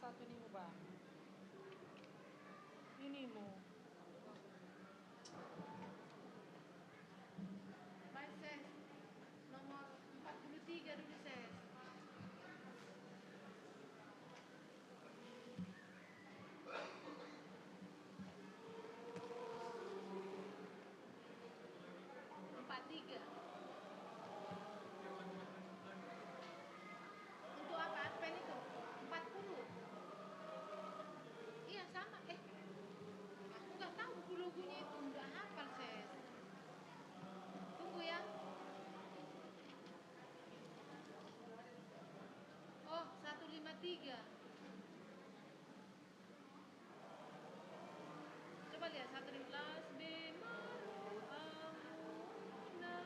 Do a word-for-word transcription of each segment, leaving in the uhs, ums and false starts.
Satu ni mu, Bang. Ini mu. Baik, Ses. Nomor empat puluh tiga dulu, Ses. Empat tiga. Untuk apa advent itu? Empat puluh. Iya, sama. Eh, aku nggak tahu buku logonya itu, nggak hafal, Ses. Tunggu ya. Oh, satu lima tiga. Coba lihat, satu belas B maru amuna.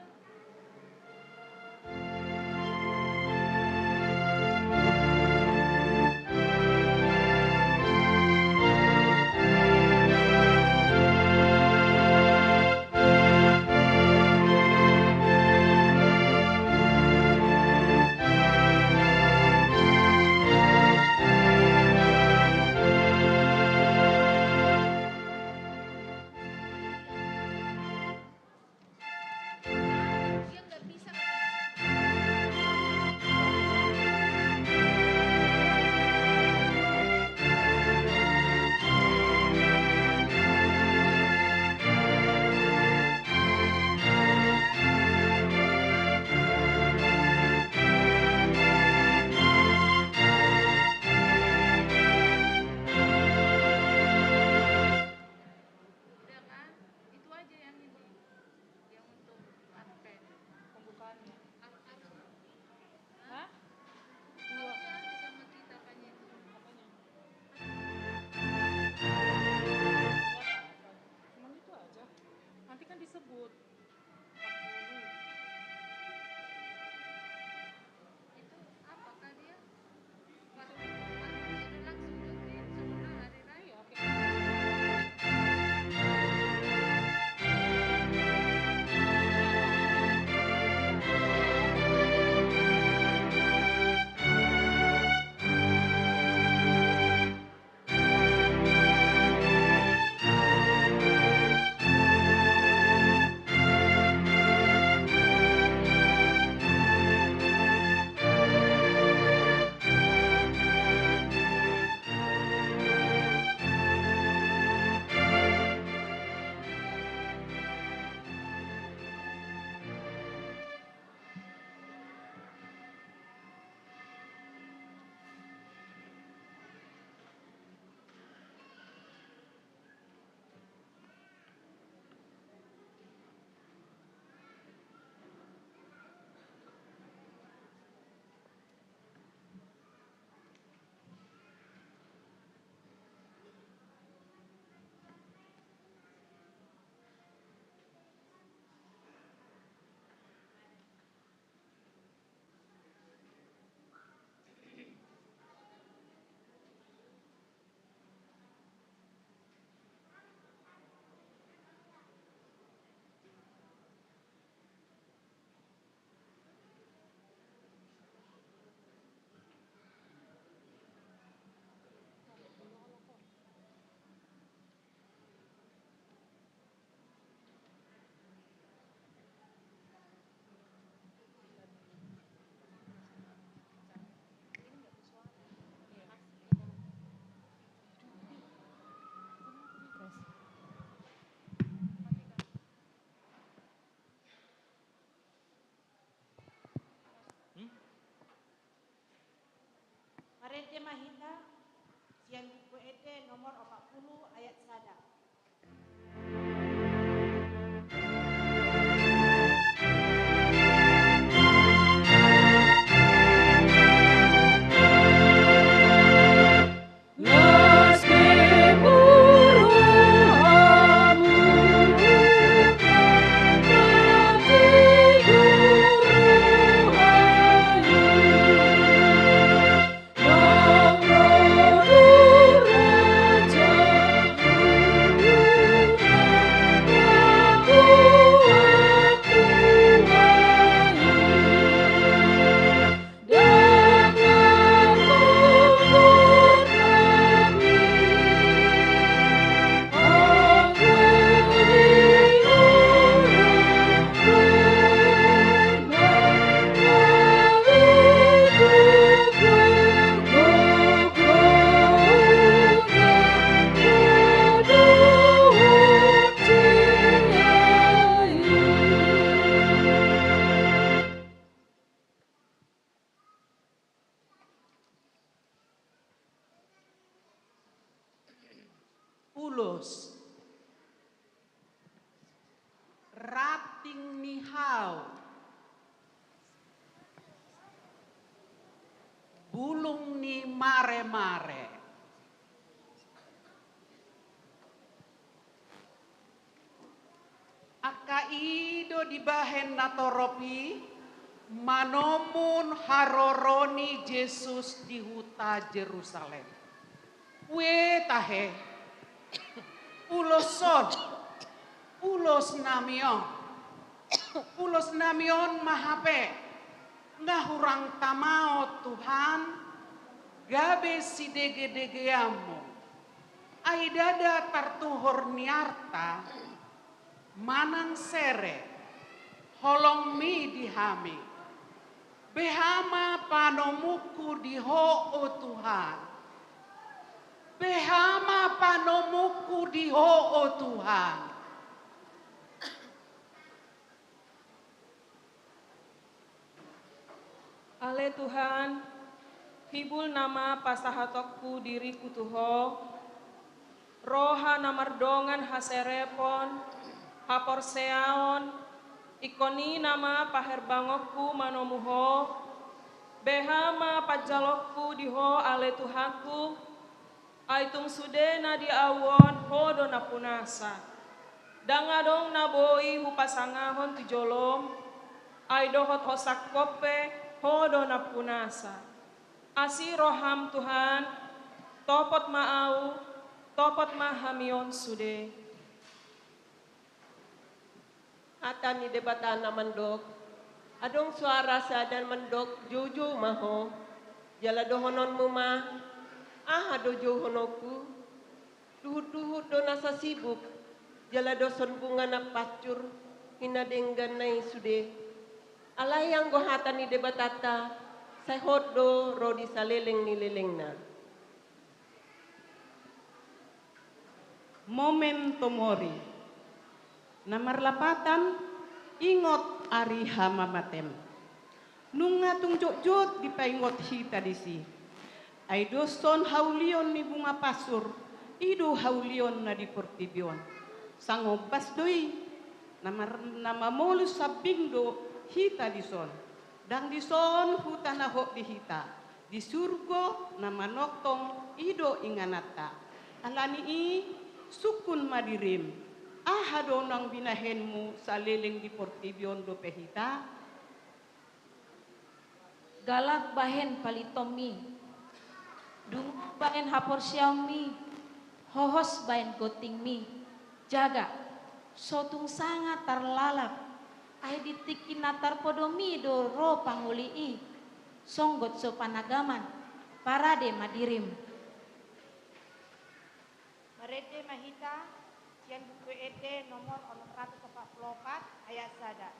Udah kan? Itu aja yang ini. Yang untuk advent. Pembukaannya. Harus, harus. Hah? Harusnya ada sama kita apanya itu. Apanya? Cuman itu aja. Nanti kan disebut. Itu apakah dia? Wah, wah, sudah langsung cuti sebelum hari raya. Iya, oke. Marende ma hita sian Buku Ende nomor opat puluh ayat sada. Ranting ni hau, bulung ni maremare. Angka i do dibahen natorop i manomun haroro ni Jesus di huta Jerusalem. Ue tahe, ulos on, ulos nami on, ulos nami on ma hape, nga hurang tama on Tuhan, gabe sidegedegeanmu. Ai ndada tartuhor ni arta manang sere, holongmi di hami. Beha ma panomunku di Ho, o Tuhan. Beha ma panomunku di Ho, o Tuhan. Ale Tuhan, hibul nama pasahatonku diriku tu Ho, roha na mardongan haserepon, haporseaon, ingkon i nama paherbangonku manomu Ho. Beha ma panjalonku di Ho, ale Tuhanku, ai tung sude na di ahu on Ho do nampunasa. Ndang adong na boi hupasangahon tu jolom, ai dohot ho sangkop pe Ho do nampunasa. Asi roham Tuhan, topot ma ahu, topot ma hami on sude. Hata ni Debata na mandok, adong soara sada mandok, joujou ma ho. Jala dohononmu ma, aha do jouhononku? Duhutduhut do nasa sibuk, jala doson bunga na pansur hinadengganna i sude. Alai anggo hata ni Debatanta, sai hot do ro di saleleng ni lelengna. Memento mori. Na marlapatan, ingot ari hamamatem. Nunga tung jotjot dipaingot hita disi. Ai doson haulion ni bunga pansur, i do haulion na di portibi on. Sangombas do i, na mar-, na mamolus sambing do hita dison. Ndang dison huta na hot di hita. Di surgo na manongtong i do ingananta. Alani i, sungkun ma dirim, aha do naung binahenmu saleleng di portibi on dope hita? Galak bahen palitommi, dungu bahen haporseaonmi, hohos bahen gontingmi. Jaga, so tung sanga tarlalap, ai di tingki na tarpodomi do ro pangoli i, songgot so panagaman, parade ma dirim. Marende ma hita sian Buku Ende nomor onom ratus opat pulu opat, ayat sada.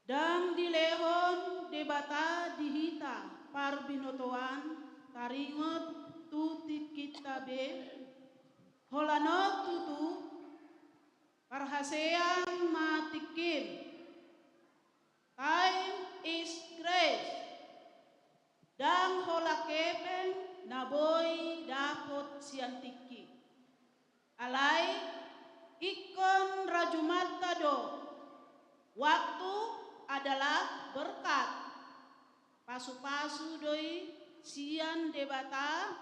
Ndang dilehon Debata di hita parbinotoan taringot tu tingkinta be, holan on tutu parhasean ma tingkim. Time is grace. Ndang holan hepeng na boi dapot sian tingki. Alai ingkon rajumanta do. Waktu adalah berkat. Pasupasu do i sian Debata,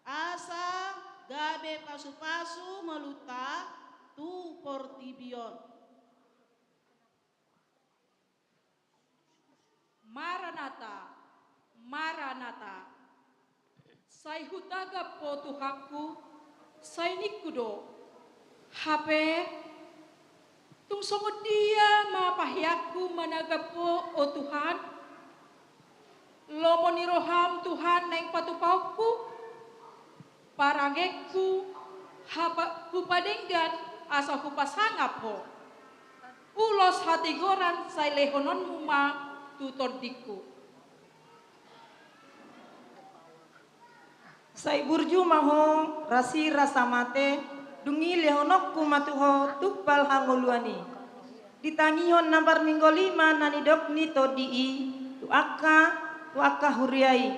asa gabe pasupasu ngolunta tu portibi on. Maranata, Maranata. Sai hutagap ho Tuhanku, sai ningku do. Hape, tung songon dia ma paheanku managap ho, o Tuhan? Lomo ni roham Tuhan naeng patupaonku, parangengku, hapa-, hupadenggan asa hupasangap ho. Ulos hatigoran sai lehononmu ma tu tondingku. Sai burju ma ho, rasi rasa mate, dung i lehononku ma tu ho tumpal hangoluan i. Ditangihon na parminggu lima na nidok ni tondi i, tu angka, tu angka huria i.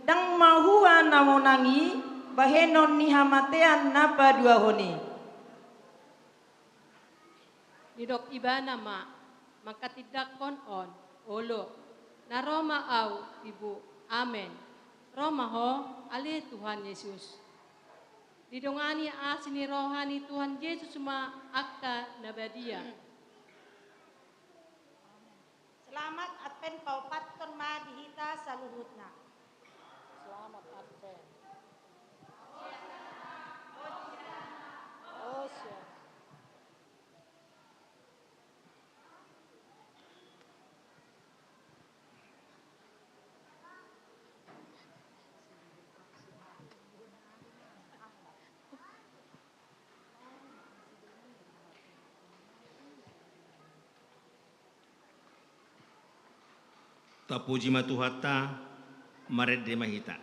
Ndang mahua na monang i, bahenon ni hamatean na paduahon i. Nidok ibana ma, mangkatindangkon on, olo, na ro ma au, Ibu, amen. Ro ma ho, ale Tuhan Yesus. Didongani asi ni roha ni Tuhan Jesus ma angka na badia. Selamat Advent paopathon ma di hita saluhutna. Selamat Advent. Hosianna. Tapuji ma Tuhanta, marende ma hita.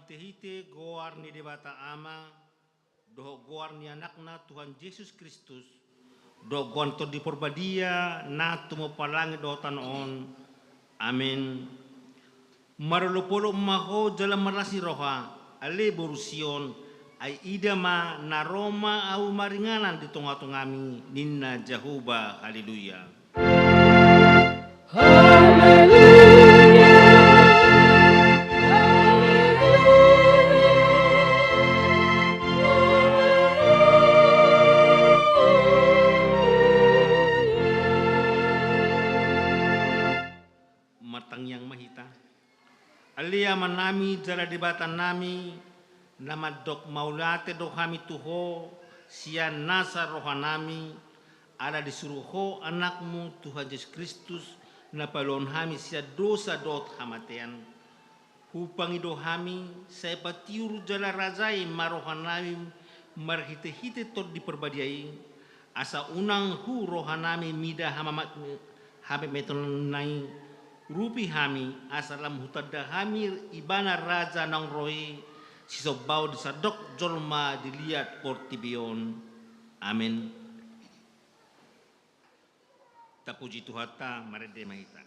Hite-hite goar ni Debata Ama, dohot goar ni Anakna Tuhan Jesus Kristus, dohot goar ni Tondi Parbadia na tumompa langit dohot tano on. Amen. Marolopolop ma ho jala marlas ni roha, ale boru Sion, ai ida ma na ro ma ahu maringanan di tonga-tongami, ninna Jahowa. Haleluya. Haleluya. Martangiang ma hita. Ale Amanami jala Debatanami, na mandok mauliate do hami tu Ho sian nasa rohanami, ala disuru Ho Anakmu Tuhan Jesus Kristus, na paluahon hami sian dosa dohot hamatean. Hupangido hami, sai patiur jala rajai ma rohanami marhite-hite Tondi Parbadia i, asa unang hu rohanami mida hamamat-, hametmetonNa i, urupi hami, asa lam hutanda hami Ibana Raja naung ro i, sisombaon di sandok jolma di liat portibi on. Amen. Tapuji Tuhanta, marende ma hita.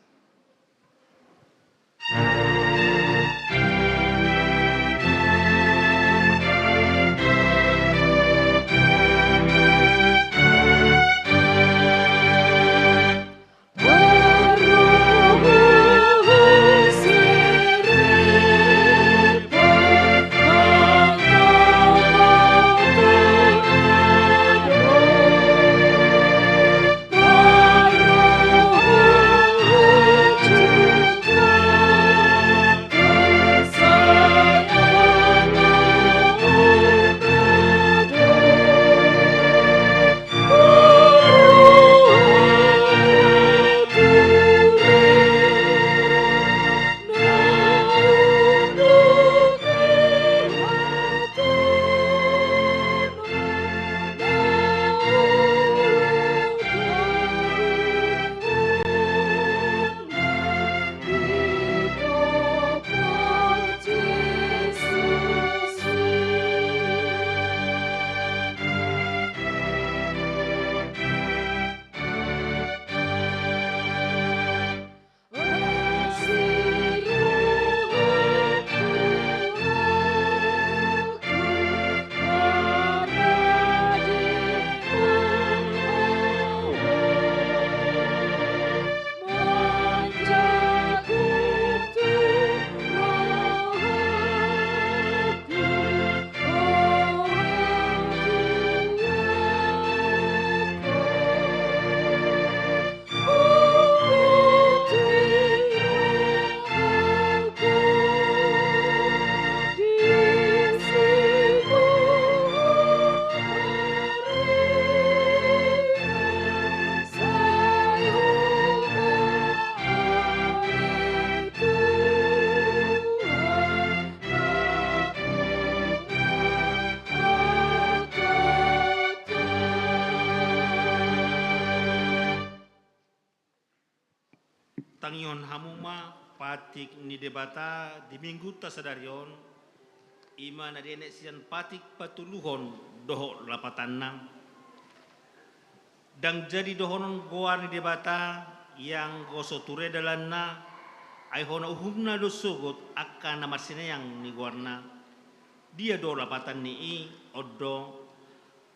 Tangihon hamu ma patik ni Debata di Minggunta sadari on, i ma na dienet sian patik patoluhon dohot lapatanna. Ndang jadi dohonon goar ni Debata, ia anggo so ture dalanna, ai hona uhumna do sogot angka na marsineang ni goarna. Dia do lapatan ni i? On do: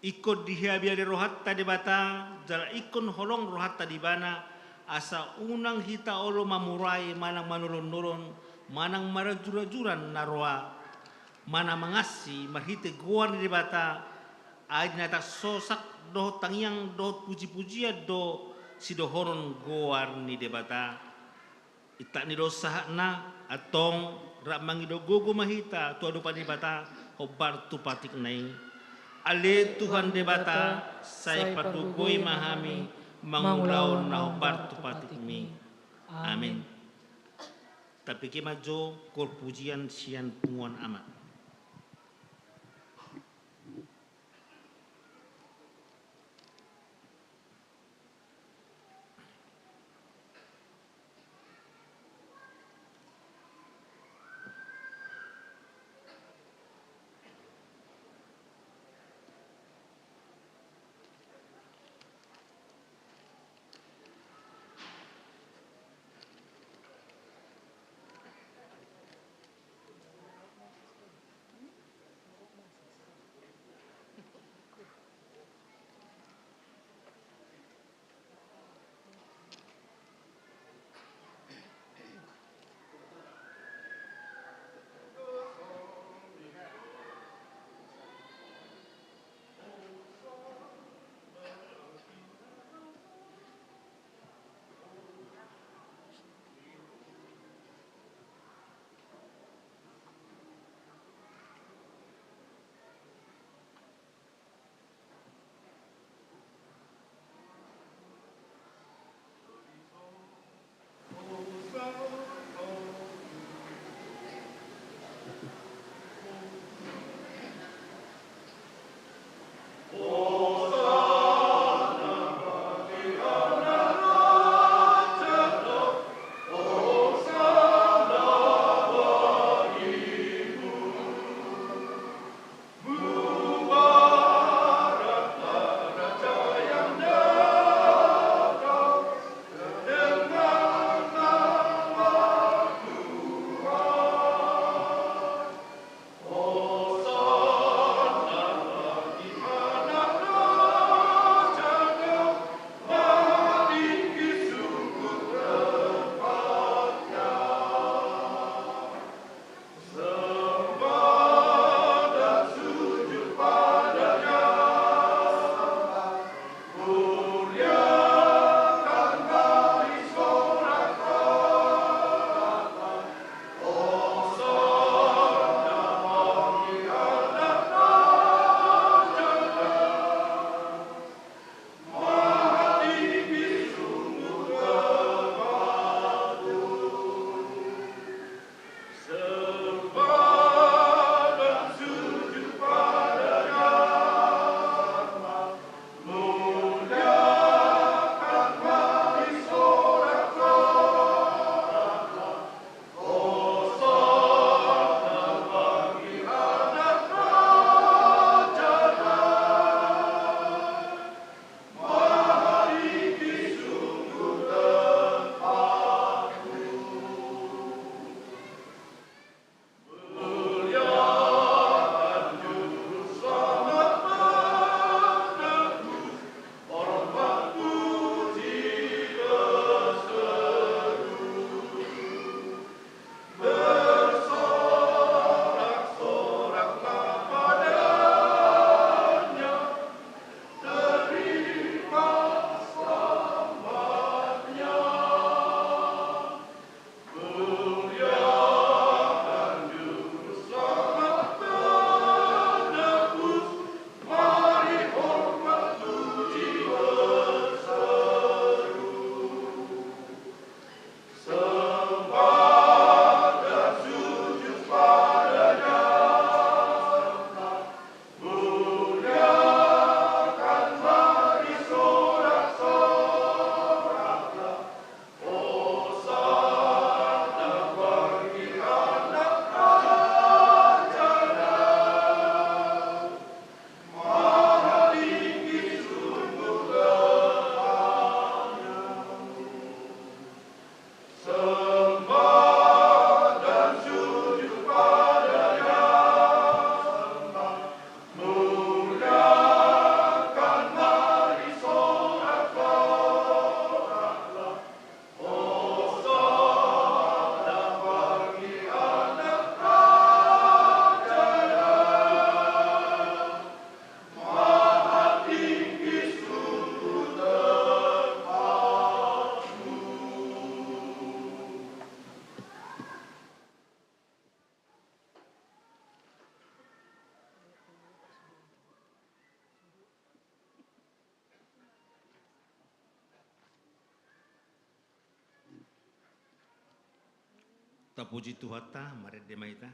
Ingkon dihabiari rohanta Debata, jala ingkon holong rohanta di Ibana, asa unang hita olo mamurai manang manolon-nolon, manang marajur-ajuran na roa, manang mangansi marhite goar ni Debata, ai di na tarsosak dohot tangiang dohot puji-pujian do sidohonon goar ni Debata. Intak ni do sahatna, antong rap mangido gogo ma hita tu adopan ni Debata hombar tu patikna i. Ale Tuhan Debata, sai pargogoi ma hami mangulahon na hombar tu patikmi. Amin. Tapikir ma jo kor pujian sian punguan amak. Tapuji Tuhanta, marende ma hita.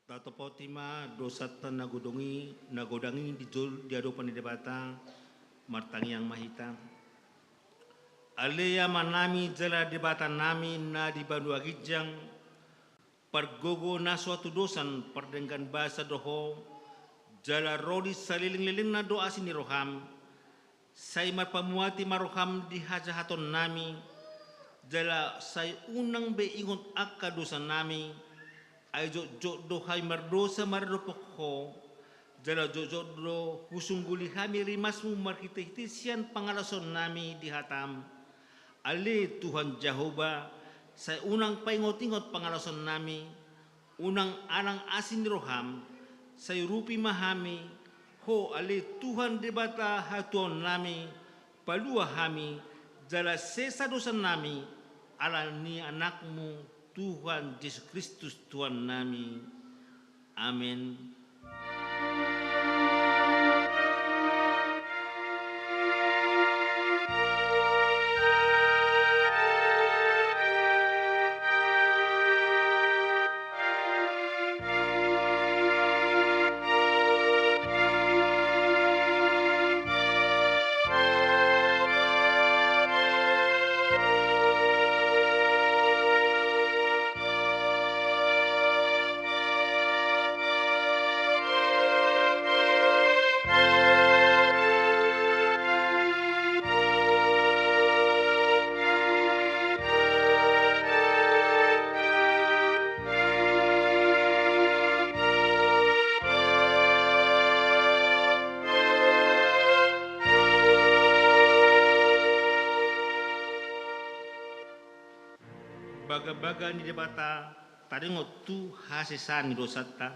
Tatopoti ma dosanta na godang i, na godang i di jol-, di adopan ni Debata. Martangiang ma hita. Ale Amanami jala Debatanami na di banua ginjang, pargogo na so hatudosan, pardenggan basa do Ho, jala ro di salelenglelengna do asi ni roham. Sai marpamuati ma roham di hajahatonnami, jala sai unang be ingot angka dosanami, ai jotjot do hami mardosa maradophon Ho, jala jotjot do husungguli hami rimasmu marhitehite sian pangalosonnami di hatam. Ale Tuhan Jahowa, sai unang paingotingot pangalosonnami, unang alang asi ni roham, sai urupi ma hami, Ho ale Tuhan Debata hatuaonnami, palua hami, jala sesa dosanami, ala ni Anakmu, Tuhan Jesus Kristus Tuhannami. Amen. Bagabaga ni Debata taringot tu hasesaan ni dosanta.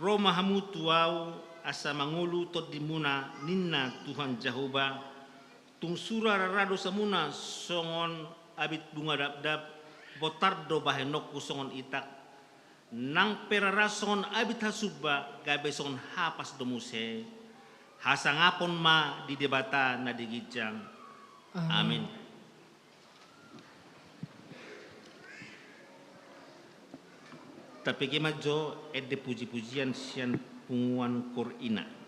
Ro ma hamu tu Ahu asa mangolu tondimuna, ninna Tuhan Jahowa, tung sura rara dosamuna songon abit bunga dapdap, bontar do bahenonku songon itak. nang pe rara songon abit hasumba, gabe songon hapas do muse. Hasangapon ma di Debata na di ginjang. Amin. Amin. Tapege ma jo ende puji-pujian sian punguan Kor Ina.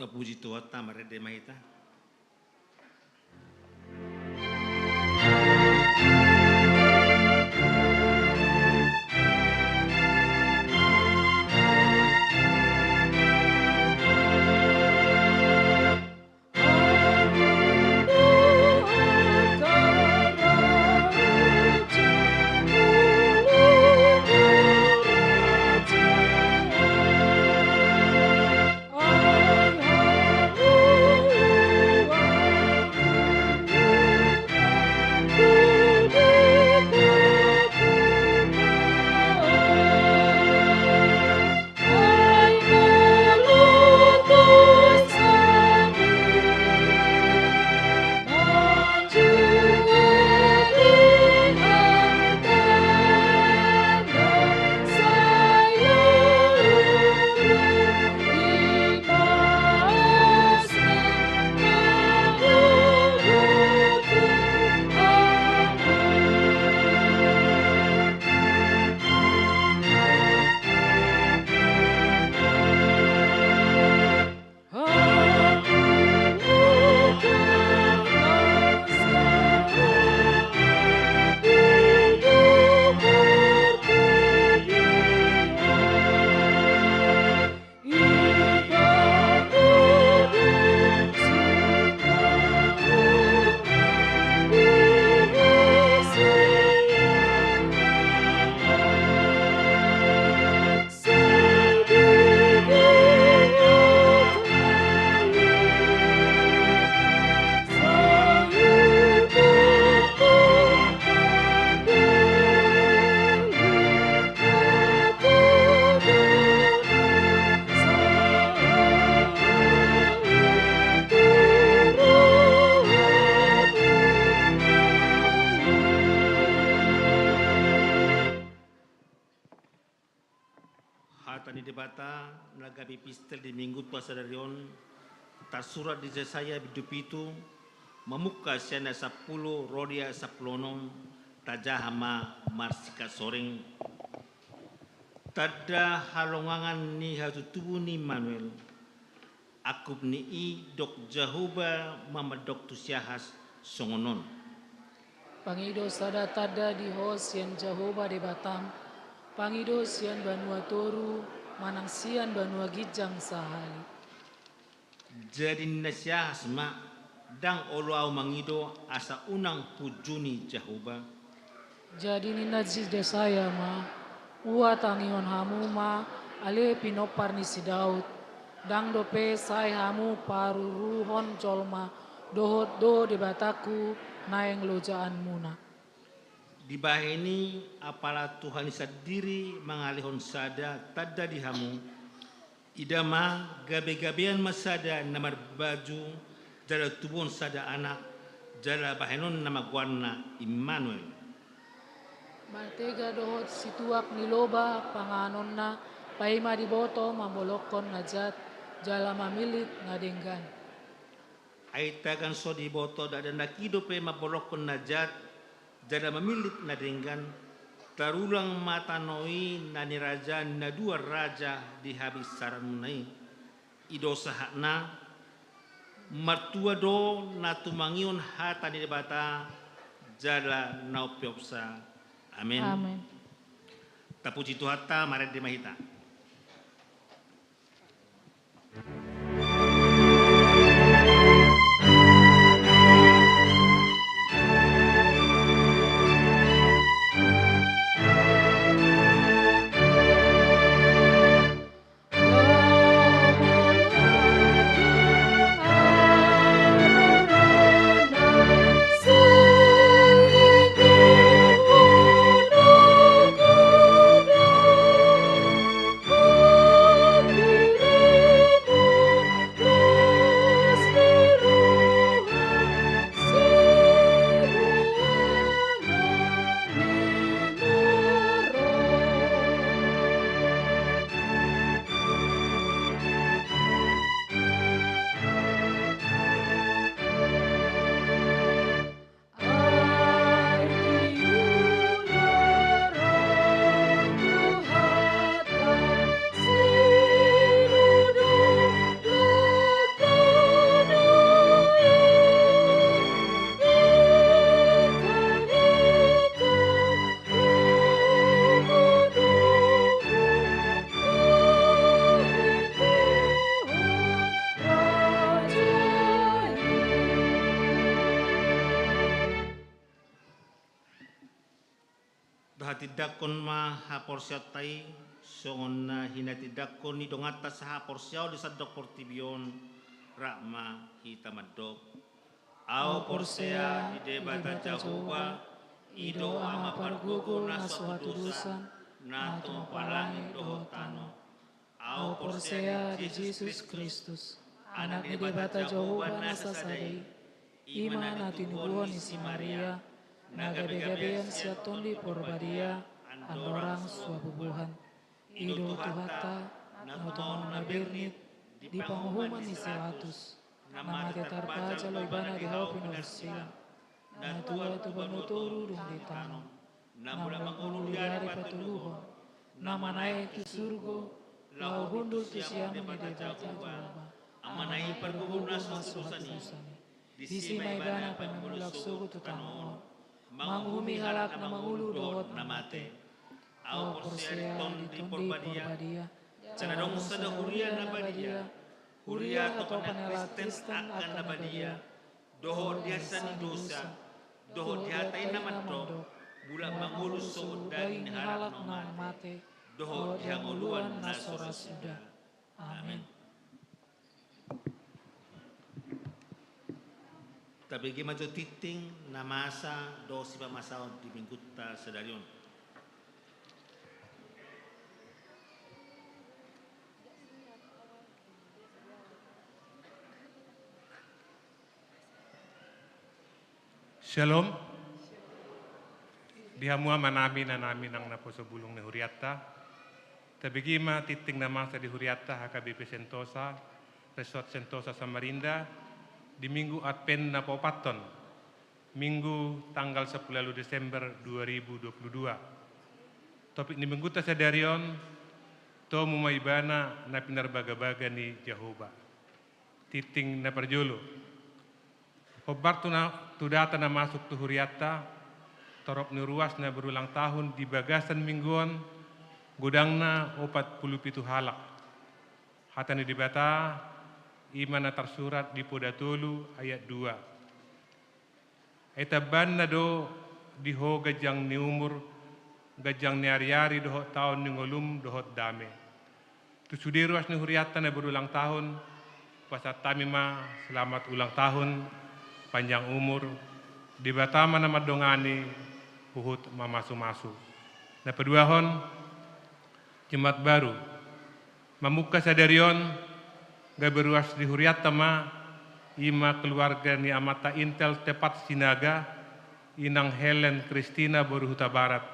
Tapuji Tuhanta, marende ma hita. Na gabe epistel di Minggunta sadari on, tarsurat di Jesaya bindu pitu, mamungka sian ayat sampulu ro di ayat sampulu onom, tajaha ma marsingkat soring. Tanda halongangan ni hatutubu ni Immanuel. Angkup ni i didok Jahowa ma mandok tu si Ahas songon on. Pangido sada tanda di ho sian Jahowa Debatam, pangido sian banua toru, manang sian banua ginjang sahali. Jadi ninna si Ahas ma, ndang olo ahu mangido asa unang hunjuni Jahowa. Jadi ninna si Jesaya ma, ua tangihon hamu ma ale pinompar ni si Daud, ndang dope sai hamu paruruhon jolma, dohot do Debatangku naeng lojaanmuna. Dibahen i apala Tuhan i sandiri mangalehon sada tanda di hamu, ida ma, gabegabean ma sada na marbaju, jala tubuhon sada anak, jala bahenonna ma goarna Immanuel. Martega dohot situak ni loba panganonna, paima diboto mambolongkon na jat, jala mamillit na denggan. Ai tagan so diboto dakdanak i dope mambolongkon na jat, jala mamillit na denggan, tarulang ma tano i na nirajaan na dua raja di habinsaranmuna i. I do sahatna, martua do na tumangihon hata ni Debata, jala na umpeopsa. Amen. Amen. Tapuji Tuhanta, marende ma hita. Tahatindangkon ma haporseaonta i, songon na hinatindangkon ni donganta sahaporseaon di sandok portibi on, rap ma hita mandok. Ahu porsea di Debata Jahowa, i do Ama pargogo na so hatudosan, na tumompa langit dohot tano. Ahu porsea di Jesus Kristus, Anak ni Debata Jahowa na sasada i, i ma na tinubuhon ni si Maria, na gabegabean sian Tondi Porbadia, andorang so habubuhan. I do Tuhanta, na tongon na bernit, di panguhuman ni si Pilatus, na mate tarpajal do ibana di hau pinarsilang, na tua tu banua toru dung ditanom, na mulak mangolu di ari patoluhon, na manaek tu surgo, laho hundul tu siamun ni Debata Jahowa, Amana i pargogo na so hatudosan i. Disi ma ibana paimulak sogot tu tano on, manguhumi halak na mangolu dohot na mate. Ahu porsea di Tondi Porbadia, jala adong sada huria na badia, huria hatopan ni halak Kristen angka na badia, dohot di hasesaan ni dosa, dohot di hata i na mandok, mulak mangolu sogot daging ni halak na mate, dohot di hangoluan na so ra suda. Amen. Tabege ma jo tingting na masa dohot sipamasaon di Minggunta sadari on. Shalom. Di hamu amanami, inanami nang naposo bulung ni hurianta. Tabege ma tingting na masa di hurianta H K B P Sentosa, Resort Sentosa Samarinda, di Minggu Advent na paopathon, Minggu tanggal sampulu ualu Desember dua ribu dua puluh dua. Topik ni Minggunta sadari on, Tomu ma Ibana na pinarbagabaga ni Jahowa. Tingting na parjolo. Hombar tu na, tu data na masuk tu hurianta, torop ni ruas na berulang tahun di bagasan minggu on, godangna opat pulu pitu halak. Hata ni Debata, i ma na tarsurat di Poda tolu ayat dua. Ai tambaanna do di ho ganjang ni umur, ganjang ni ariari dohot taon ni ngolum dohot dame. Tu sude ruas ni hurianta na berulang tahun, pasahat hami ma selamat ulang tahun, panjang umur, Debata ma na mandongani, huhut mamasumasu. Na paduahon, Jumat Baru. Mamungka sadari on, gabe ruas di hurianta ma, i ma keluarga ni amanta Intel Tepat Sinaga, Inang Helen Kristina boru Hutabarat,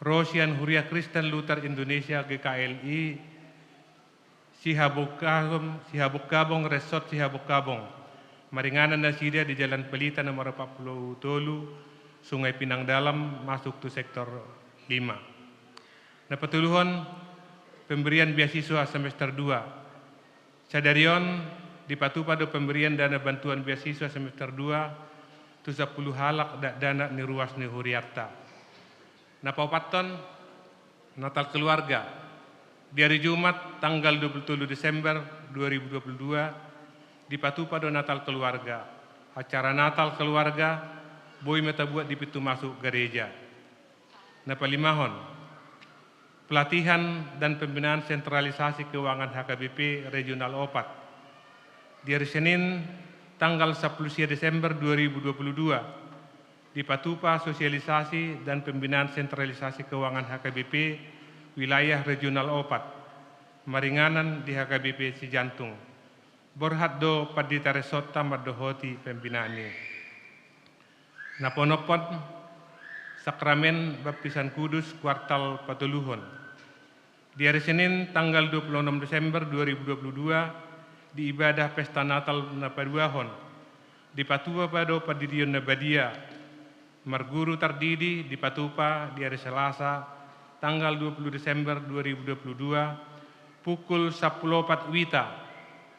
ro sian Huria Kristen Luther Indonesia G K L I, Sihabongkabong, Sihabongkabong, Resort Sihabongkabong. Maringanan nasida di Jalan Pelita nomor opat pulu tolu, Sungai Pinang Dalam, masuk tu sektor lima. Na patoluhon, pemberian beasiswa semester dua. Sadari on, dipatupa do pemberian dana bantuan beasiswa semester dua, tu sampulu halak dakdanak ni ruas ni hurianta. Na paopathon, Natal Keluarga. Di ari Jumat, tanggal dua pulu tolu Desember dua ribu dua pulu dua, dipatupa do Natal Keluarga. Acara Natal Keluarga, boi ma tabuat di pintu masuk gareja. Na palimahon, pelatihan dan pembinaan sentralisasi keuangan H K B P Regional opat. Di ari Senin, tanggal sampulu sia Desember dua ribu dua pulu dua, dipatupa sosialisasi dan pembinaan sentralisasi keuangan H K B P wilayah Regional opat, maringanan di H K B P Sijantung. Borhat do pandita resort-ta mandohoti pembinaan i. Na paonomhon, Sakramen Baptisan Kudus kuartal patoluhon. Di ari Senin, tanggal dua pulu onom Desember dua ribu dua pulu dua, di ibadah Pesta Natal na paduahon, dipatupa do Pandidion na Badia. Marguru tardidi dipatupa di ari Selasa, tanggal dua pulu Desember dua ribu dua pulu dua, pukul sampulu opat wita,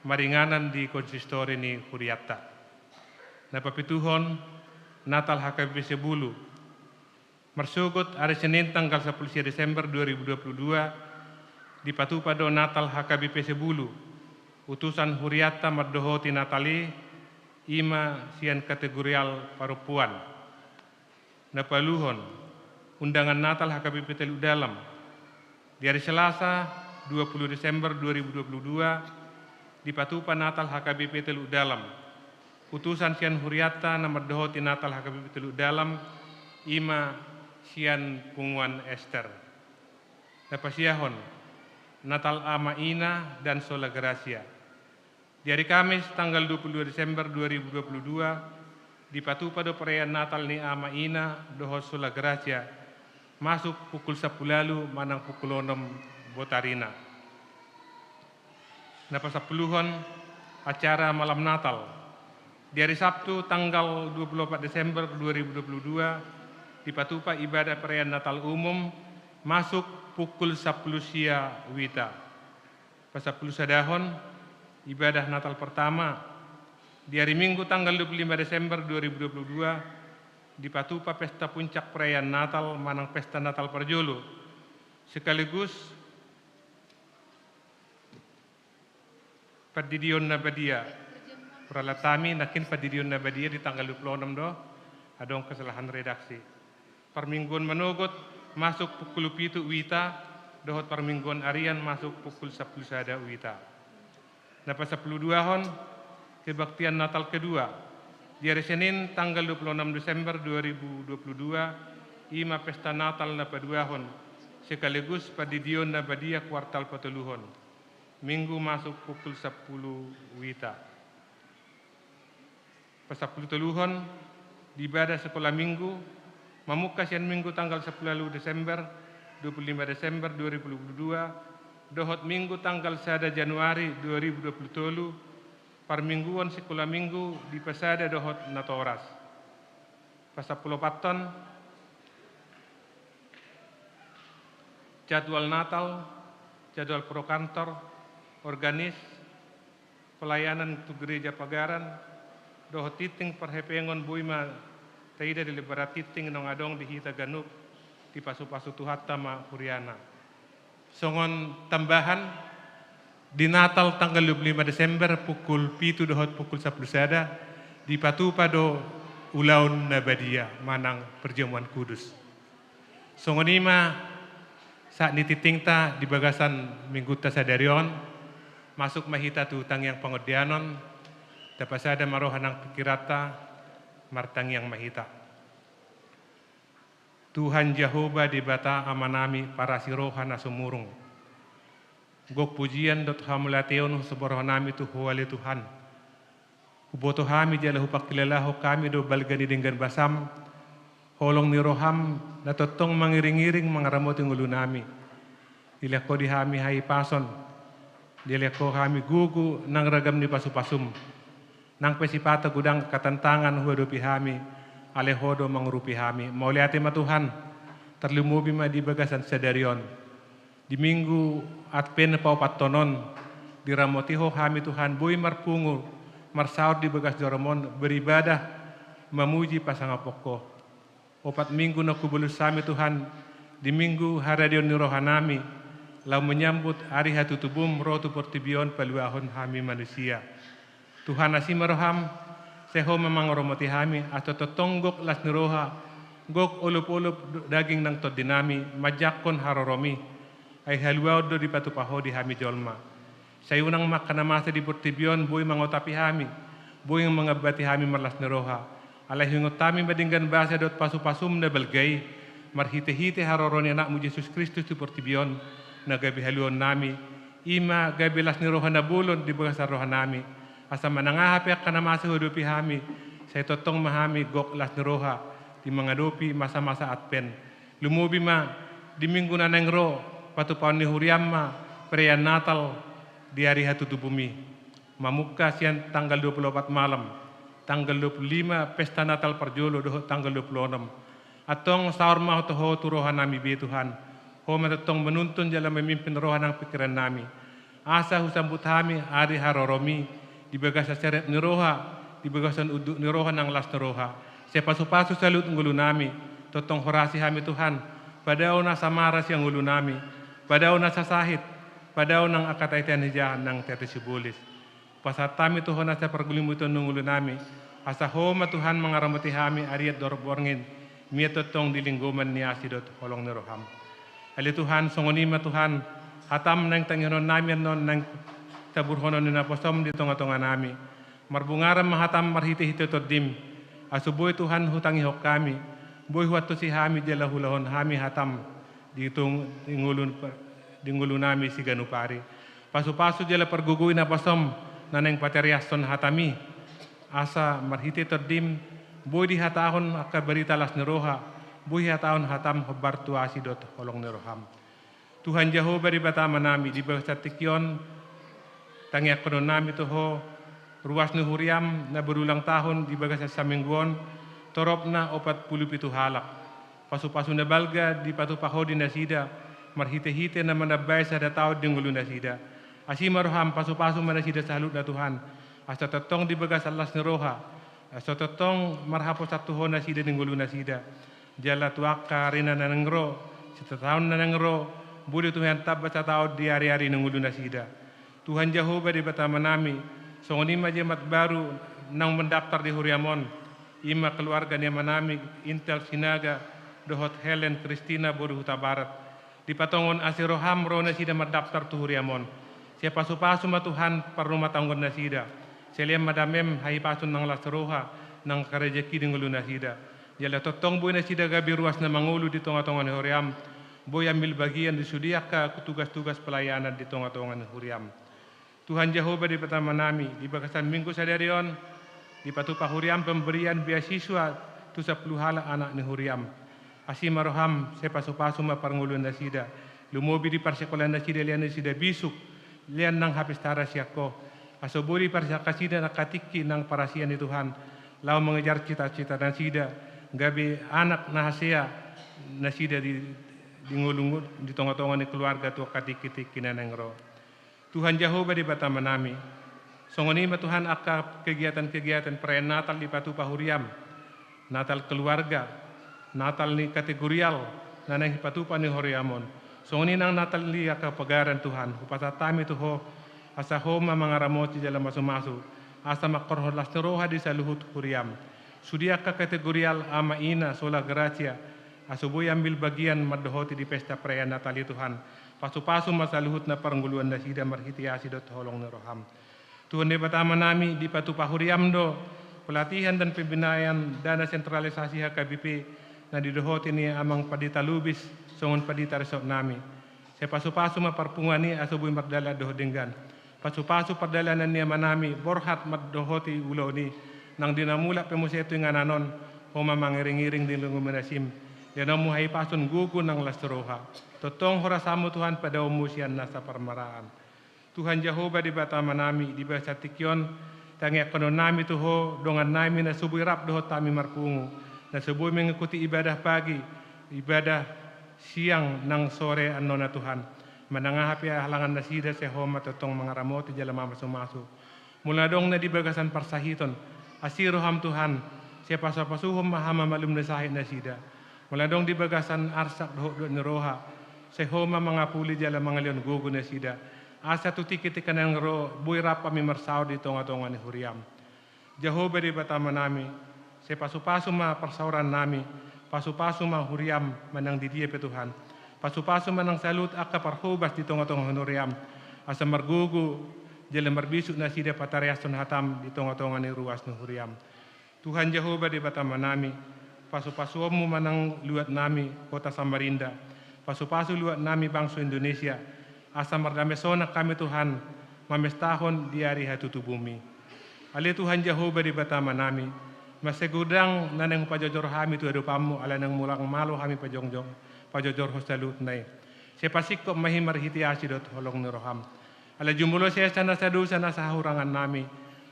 maringanan di konsistori ni hurianta. Na papituhon, Natal H K B P Sebulu. Marsogot ari Senin tanggal sampulu sia Desember dua ribu dua pulu dua, dipatupa do Natal H K B P Sebulu, utusan hurianta mandohoti Natal i, i ma sian kategorial parompuan. Na paluhon, undangan Natal H K B P Teluk Dalam. Di ari Selasa, dua pulu Desember dua ribu dua pulu dua, dipatupa Natal H K B P Teluk Dalam. Utusan sian hurianta na mandohoti Natal H K B P Teluk Dalam, i ma sian Punguan Ester. Na pasiahon, Natal Ama Ina dan Sola Gracia. Di ari Kamis, tanggal dua pulu dua Desember dua ribu dua pulu dua, dipatupa do perayaan Natal ni Ama Ina dohot Sola Gracia, masuk pukul sampulu ualu manang pukul onom botarina. Na pasampuluhon, acara malam Natal. Di ari Sabtu, tanggal dua pulu opat Desember dua ribu dua pulu dua, dipatupa ibadah perayaan Natal umum, masuk pukul sampulu sia wita. Pasampulu sadahon, ibadah Natal pertama. Di ari Minggu tanggal dua pulu lima Desember dua ribu dua pulu dua, dipatupa pesta puncak perayaan Natal manang pesta Natal parjolo, sekaligus Pandidion na Badia. Ralat hami nangkin Pandidion na Badia di tanggal dua pulu onom do, adong kesalahan redaksi. Parmingguon manogot masuk pukul pitu wita, dohot parmingguon arian masuk pukul sampulu sada wita. Na pasampulu duahon, kebaktian Natal kedua. Di ari Senin, tanggal dua pulu onom Desember dua ribu dua pulu dua, i ma pesta Natal na paduahon, sekaligus Pandidion na Badia kuartal patoluhon. Minggu masuk pukul sampulu wita. Pasampulu toluhon, di ibadah sekolah Minggu, mamungka sian Minggu tanggal sampulu ualu Desember, dua puluh lima Desember dua ribu dua puluh dua, dohot Minggu tanggal sada Januari dua ribu dua puluh tolu, parmingguon sikola minggu di Pasada dohot Natoras. Pasampulu opathon, jadwal Natal, jadwal pro kantor, organis, pelayanan tu gereja pagaran, dohot tingting parhepengon boi ma taida di lembaran tingting naung adong di hita ganup, dipasupasu Tuhanta ma huriana. Songon tambahan, di Natal tanggal dua puluh lima Desember pukul pitu dohot pukul sampulu sada, dipatupa do ulaon na badia manang perjamuan kudus. Songon i ma sahat ni tingtingta di bagasan minggunta sadari on, masuk ma hita tu tangiang pangondianon, tapasada ma roha nang pingkiranta, martangiang ma hita. Tuhan Jahowa Debata Amanami parasi roha na sumurung. Gok pujian dohot hamauliateon husombahon hami tu Ho ale Tuhan. Huboto hami jala hupangkilalahon hami do balga ni denggan basam, holong ni roham, na tongtong mangiringiring mangaramoti ngolunami. Dilehon Ho di hami hahipason, dilehon Ho hami gogo nang ragam ni pasupasum. Nang pe sipata godang angka tantangan huadopi hami, alai Ho do mangurupi hami. Mauliate ma Tuhan, tarlumobi ma di bagasan sadari on. Di Minggu Advent paopathon on, diramoti Ho hami Tuhan, boi marpungu, marsaor di bagas joro-Mu on, beribadah, mamuji pasangaphon Ho. Opat minggu naung hubolus hami Tuhan, di minggu haradeon ni rohanami, laho menyambut ari hatutubuM ro tu portibi on paluahon hami manusia. Tuhan, asi ma rohaM, sai Ho ma mangaramoti hami, asa tongtong gok las ni roha, gok olopolop daging nang tondinami, manjangkon haroroMi, ai haluaon do dipatupa Ho di hami jolma. Sai unang ma angka na masa di portibi on boi mangotapi hami, boi mangambati hami marlas ni roha. Alai huingot hami ma denggan basa dohot pasupasuM na balga i, marhitehite haroro ni AnakMu Jesus Kristus tu portibi on, na gabe haluaonnami, i ma gabe las ni roha na bolon di bagasan rohanami. Asa manang aha pe angka na masa huadopi hami, sai tongtong ma hami gok las ni roha, di mangadopi masa-masa Advent. Lumobi ma, di minggu na naeng ro, patupaon ni huriaM ma, perayaan Natal, di ari hatutubuMi. Mamungka sian tanggal dua puluh opat malam, tanggal dua puluh lima pesta Natal parjolo dohot tanggal dua puluh onom. Antong saor ma tu Ho tu rohanami be Tuhan. Ho ma tongtong manuntun jala mamimpin roha nang pingkirannami. Asa husambut hami ari haroroMi, di bagasan serep ni roha, di bagasan unduk ni roha nang las ni roha. Sai pasu-pasu saluhut ngolunami, tongtong horasi hami Tuhan. Padao na samara sian ngolunami, padao na sasahit, padao nang angka tahi-tahi na sijaha nang tahi-tahi sibolis. Pasahat hami tu Ho nasa pargulimuton ni ngolunami, asa Ho ma Tuhan mangaramoti hami arian dohot borngin, mian tongtong di linggoman ni asi dohot holong ni rohaM. Ale Tuhan, songon i ma Tuhan, hataM naeng tangihononnami annon naeng taburhonon ni naposoM di tonga-tonganami. Marbungaran ma hataM marhite-hite TondiM, asa boi Tuhan hutangihon hami, boi huantusi hami jala huulahon hami hataM di tung-, di ngolu, di ngolunami siganup ari. Pasu-pasu jala pargogoi naposoM, na naeng patereashon hataMi. Asa marhite TondiM, boi dihatahon angka barita las ni roha, boi dihatahon hataM hombar tu asi dohot holong ni rohaM. Tuhan Jahowa Debata Amanami, di bagasan tingki on, tangiangkononnami tu Ho, ruas ni huriaM, na berulang tahun di bagasan saminggu on, toropna opat pulu pitu halak. Pasu-pasu na balga dipatupa Ho di nasida, marhite-hite na manambai sada taon di ngolu nasida. Asi ma rohaM, pasu-pasu ma nasida saluhutna Tuhan, asa tongtong di bagasan las ni roha, asa tongtong marhaposan tu Ho nasida di ngolu nasida. Jala tu angka ari na naeng ro, sataon na naeng ro, boi do Tuhan tamba sataon di ari-ari ni ngolu nasida. Tuhan Jahowa Debata Amanami, songon i ma jemaat baru naung mandaftar di huriaM on, i ma keluarga ni amanami Intel Sinaga dohot Helen Kristina boru Hutabarat. Dipatongon asi rohaM ro nasida mandaftar tu huriaM on. Sai pasu-pasu ma Tuhan parrumatanggaon nasida. Sai lehon ma dameM hahipason nang las roha, nang angka rejeki di ngolu nasida. Jala tongtong boi nasida gabe ruas na mangolu di tonga-tonga ni huriaM. Boi ambil bagian di sude angka tugas-tugas pelayanan di tonga-tonga ni huriaM. Tuhan Jahowa Debata Amanami, di bagasan minggu sadari on, dipatupa huriaM pemberian beasiswa tu sampulu halak anak ni huriaM. Asi ma roham, sai pasupasu ma parngoluan nasida. Lumobi di parsikolaan nasida, lean nasida bisuk, lean nang hapestaran sian Ho. Asa boi diparsangkap nasida angka tingki nang parasian ni Tuhan, laho mangejar cita-cita nasida, gabe anak na hasea nasida di, di ngolu, di tonga-tonga ni keluarga tu angka tingki-tingki na naeng ro. Tuhan Jahowa Debata Amanami, songon i ma Tuhan angka kegiatan-kegiatan perayaan Natal dipatupa huriam, Natal keluarga, Natal ni kategorial na naeng dipatupa ni huriam on. Songon i nang Natal ni angka pagaran Tuhan, hupasahat hami tu Ho, asa Ho ma mangaramoti jala masu-masu, asa mangkorhon las ni roha di saluhut huriam. Sude angka kategorial ama ina sola gratia, asa boi ambil bagian mandohoti di pesta perayaan Natal i Tuhan. Pasu-pasu ma saluhutna parngoluan nasida marhite asi dohot holong ni roham. Tuhan Debata Amanami, dipatupa huriam do pelatihan dan pembinaan dana sentralisasi H K B P na didohoti ni Amang Pandita Lubis songon pandita resort nami. Sai pasu-pasu ma parpunguan i asa boi mardalan dohot denggan. Pasu-pasu pardalanan ni amanami borhat mandohoti ulaon i, nang di na mulak pe muse tu inganan on, Ho ma mangiring-iring di linggoman nasim. Lehonon Mu hahipason, gogo nang las roha. Tongtong horas Ho Tuhan, padaoon Mu sian nasa parmaraan. Tuhan Jahowa Debata Amanami, di bagasan tingki on, tangiangkonon nami tu Ho dongan nami na so boi rap dohot hami marpungu, na so boi mengikuti ibadah pagi, ibadah siang nang sore annon Tuhan. Manang aha pe halangan nasida, sai Ho ma tongtong mangaramoti jala mamasu-masu. Molo adong na di bagasan parsahiton, asi roham Tuhan, sai pasu-pasuhon ma hamamalum ni sahit nasida. Molo adong di bagasan arsak dohot dok ni roha, sai Ho ma mangapuli jala mangalehon gogo nasida. Asa tu tingki-tingki na naeng ro boi rap hami marsaor di tonga-tonga ni huriam. Jahowa Debata Amanami, sai pasu-pasu ma parsaoran nami, pasu-pasu ma huriam manang di dia pe Tuhan. Pasu-pasu ma nang saluhut angka parhobas di tonga-tonga ni huriam, asa margogo jala marbisuk nasida patareashon hatam di tonga-tonga ni ruas ni huriam. Tuhan Jahowa Debata Amanami, pasu-pasuonmu ma nang luat nami Kota Samarinda, pasu-pasu luat nami bangso Indonesia, asa mardame sonang hami Tuhan, mamestahon di ari hatutubumi. Ale Tuhan Jahowa Debata Amanami, mansai godang na naeng hupajojor hami tu adopanmu, ala naeng mulak malo hami pajongjong, pajojorhon saluhutna i. Sai pasingkop ma i marhite asi dohot holong ni roham. Ala jumolo sesa nasa dosa nasa hahurangan nami,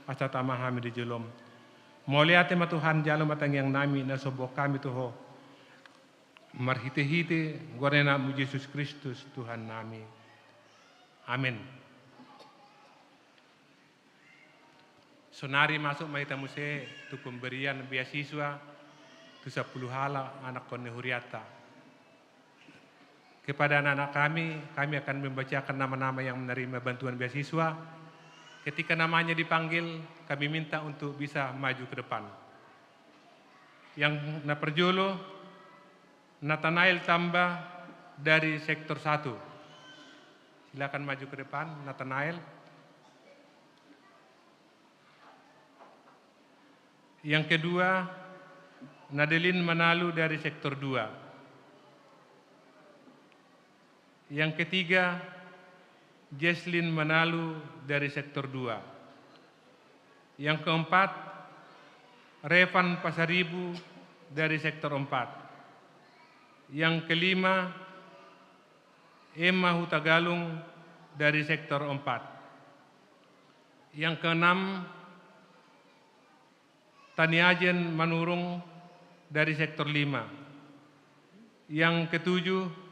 asa tama hami di jolom. Mauliate ma Tuhan, jalo ma tangiang nami na sombuhon hami tu Ho. Marhite-hite goar ni Anakmu Jesus Kristus Tuhan nami. Amen. Sonari masuk ma hita muse tu pemberian beasiswa tu sampulu halak anakkon ni hurianta. Kepada anak-anak kami, kami akan membacakan nama-nama yang menerima bantuan beasiswa. Ketika namanya dipanggil, kami minta untuk bisa maju ke depan. Yang na parjolo, Nathanael Tamba dari sektor satu. Silakan maju ke depan, Nathanael. Yang kedua, Nadelin Manalu dari sektor dua. Yang ketiga, Jesslyn Manalu dari sektor dua. Yang keempat, Revan Pasaribu dari sektor empat. Yang kelima, Emma Hutagalung dari sektor empat. Yang keenam, Taniajen Manurung dari sektor lima. Yang ketujuh,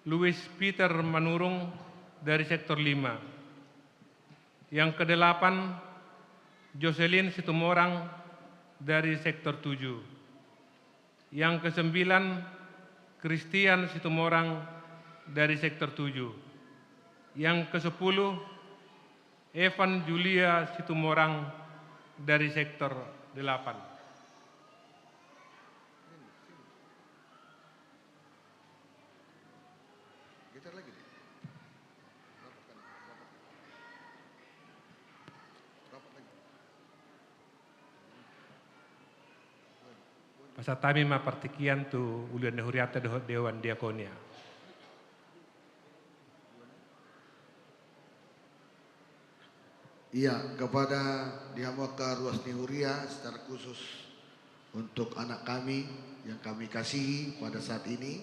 Louis Peter Manurung dari sektor lima. Yang kedelapan, Jocelyn Situmorang dari sektor tujuh. Yang kesembilan, Christian Situmorang dari sektor tujuh. Yang kesepuluh, Evan Julia Situmorang dari sektor delapan. Pasahat hami ma partingkian tu uluan ni hurianta dohot dewan diakonia. Iya, kepada di hamu angka ruas ni huria, secara khusus Untuk anak kami yang kami kasihi pada saat ini,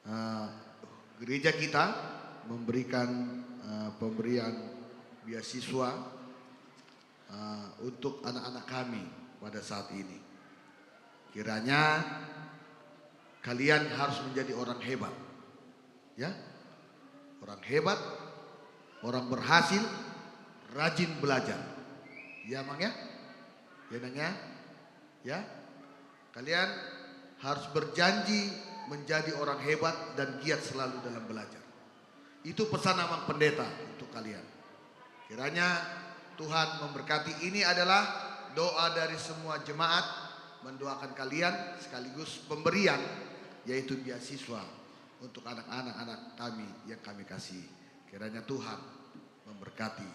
eh, gereja kita memberikan, eh, pemberian beasiswa, eh, untuk anak-anak kami pada saat ini. Kiranya kalian harus menjadi orang hebat. Ya. Orang hebat, orang berhasil, rajin belajar. Ya, Mang, ya? Ya, Nang, ya? Ya. Kalian harus berjanji menjadi orang hebat dan giat selalu dalam belajar. Itu pesan Amang Pendeta untuk kalian. Kiranya Tuhan memberkati. Ini adalah doa dari semua jemaat mendoakan kalian sekaligus pemberian, yaitu beasiswa untuk anak-anak, anak kami yang kami kasihi. Kiranya Tuhan memberkati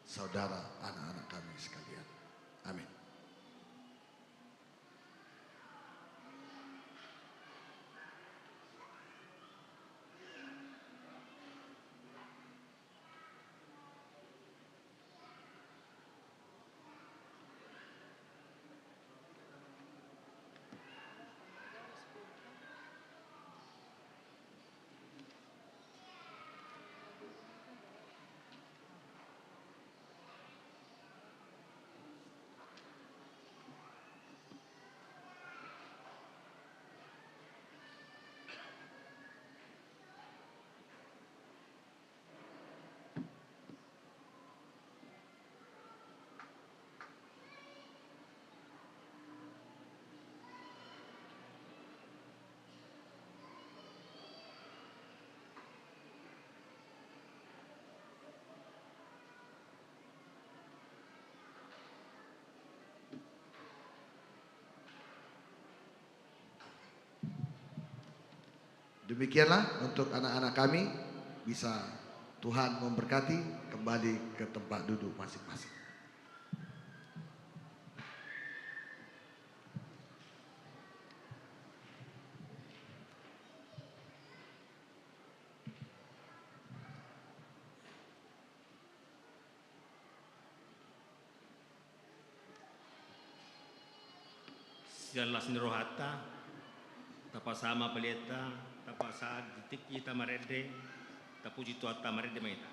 saudara, anak-anak kami sekalian. Amin. Demikianlah untuk anak-anak kami, bisa Tuhan memberkati, kembali ke tempat duduk masing-masing. Sian las ni rohanta, tapasahat ma peleanta, tapasahat di tingki hita marende, tapuji Tuhanta, marende ma hita.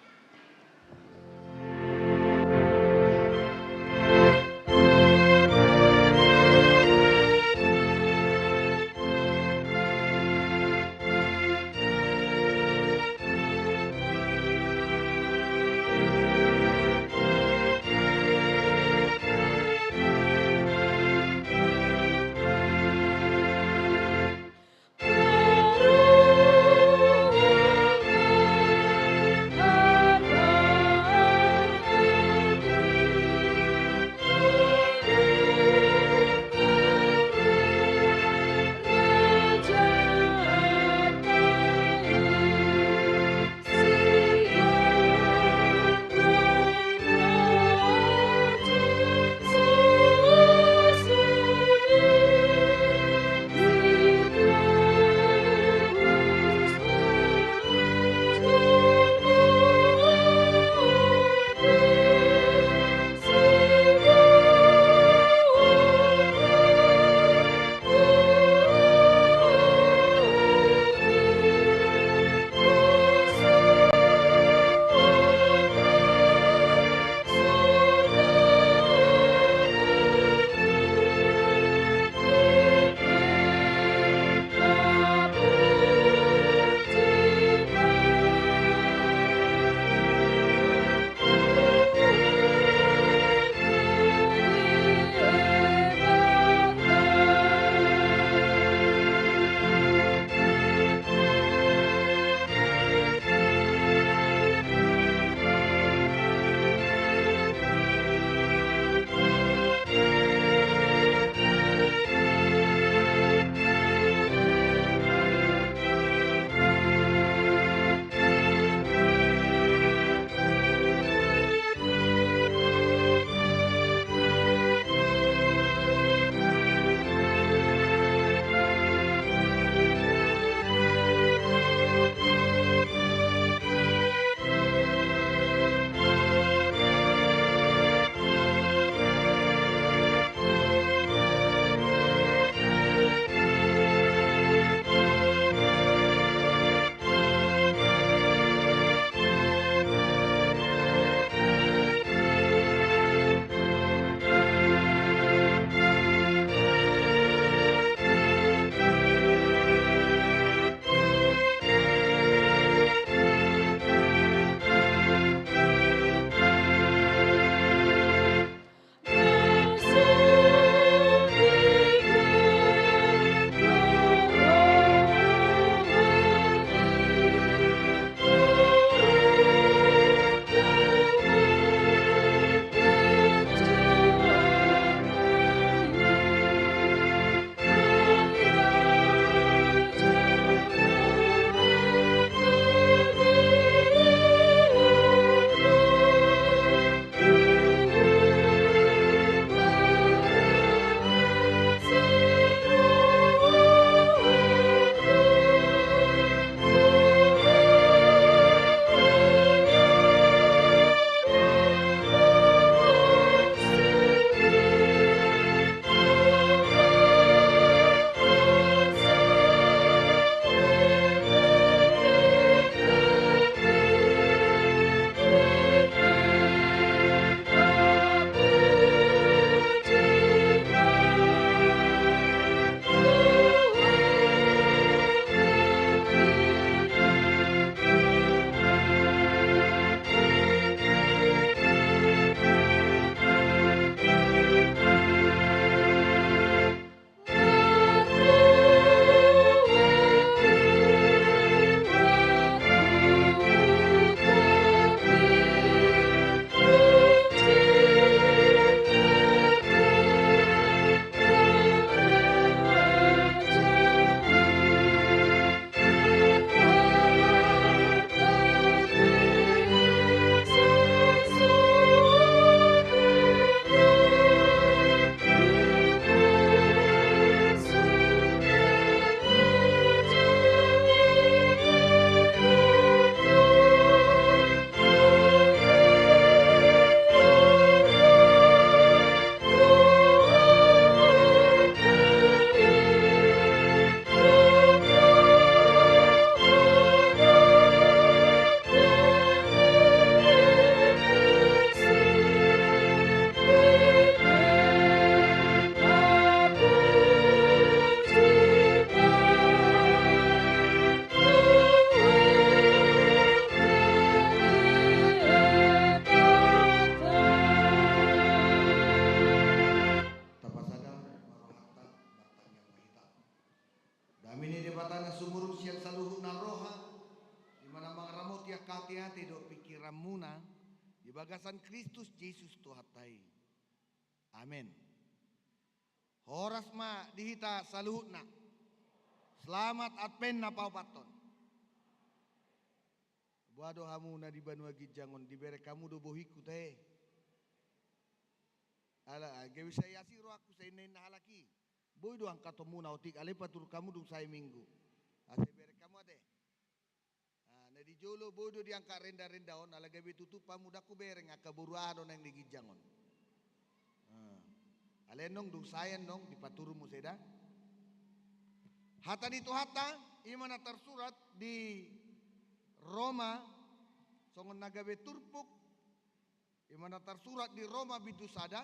Bagasan Kristus Jesus Tuhanta i. Amen. Horas ma di hita saluhutna. Selamat Advent na paopathon. Boha do hamu na di banua ginjang on, dibereng hamu do bohingku tahe? Ala, ah, gabe sai asi rohangku, sai inna-inna halak i. Boi do angkatonmuna otik, alai paturhon hamu dung sae Minggu. Asa ibereng hamu ate. Ah, na di jolo boi do diangkat renda-renda on, ala gabe tutup hamu, ndang hubereng angka boru aha do naeng di ginjang on. Ah. Alai annon dung sae annon dipaturun muse da. Hata ni Tuhanta, i ma na tarsurat di Roma, songon na gabe turpuk, i ma na tarsurat di Roma bindu sada,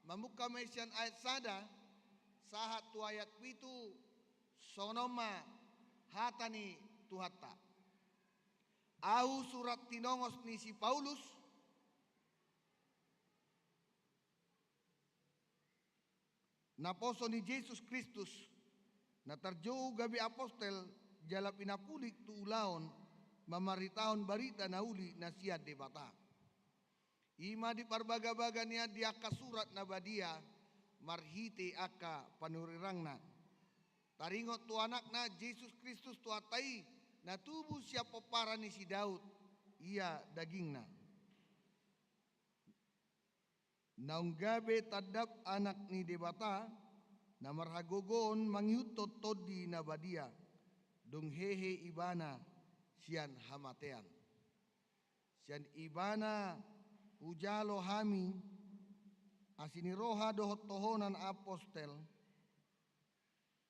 mamungka ma i sian ayat sada, sahat tu ayat pitu, songon on ma hata ni Tuhanta. Ahu surat tinongos ni si Paulus, naposo ni Jesus Kristus, na tarjou gabe apostel jala pinapulik tu ulaon mamaritahon barita na uli na sian Debata. I ma diparbagabaga nian di angka surat na badia marhite angka panurirangna. Taringot tu Anakna Jesus Kristus Tuhanta i, na tubu sian pomparan ni si Daud, ia dagingna. Naung gabe tandap Anak ni Debata, na marhagogoon mangihuthon Tondi na Badia, dung hehe Ibana sian hamatean. Sian Ibana hujalo hami asi ni roha dohot tohonan apostel,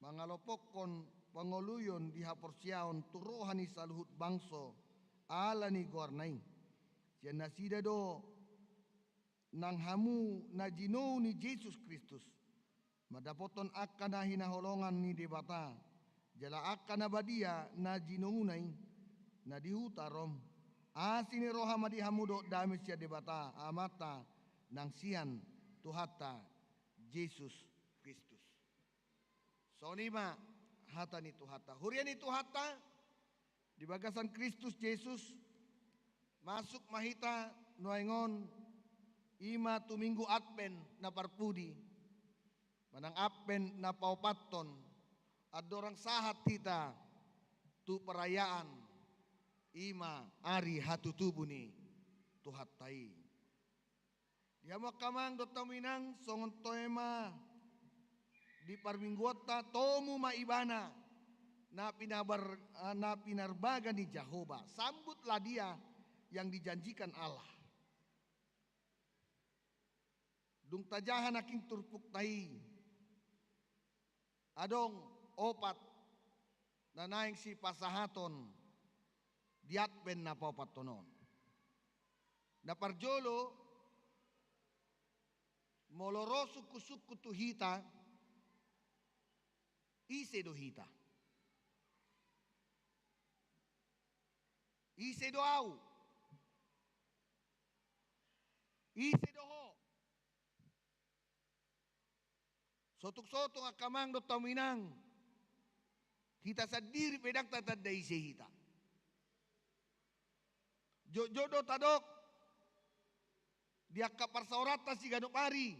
mangalopokkon pangoluion di haporseaon tu roha ni saluhut bangso ala ni goarna i. Sian nasida do nang hamu na jinou ni Jesus Kristus, mandapothon angka na hinaholongan ni Debata, jala angka na badia na jinouna i, na di huta Rom. Asi ni roha ma di hamu dohot dame sian Debata Amanta nang sian Tuhanta Jesus Kristus. Songon i ma hata ni Tuhanta. Huria ni Tuhanta, di bagasan Kristus Jesus, masuk ma hita nuaeng on, i ma tu Minggu Advent na parpudi, manang Advent na paopathon, andorang sahat hita tu perayaan, i ma ari hatutubu ni Tuhanta i. Di hamu angka amang dohot hamu inang, songon toe ma di parmingguonta, tomu ma Ibana na pinabar-, na pinarbaga ni Jahowa, sambutlah Dia yang dijanjikan Allah. Dung tajaha nangkin turpukta i, adong opat na naeng sipasahaton di Advent na paopathon on. Na parjolo, molo ro sungkunsungkun tu hita, ise do hita? Ise do ahu? Ise do ho? Sotung-sotung angka amang dohot hamu inang, hita sandiri pe ndang tatanda ise hita. Jotjot do tadok di angka parsaoranta siganup ari,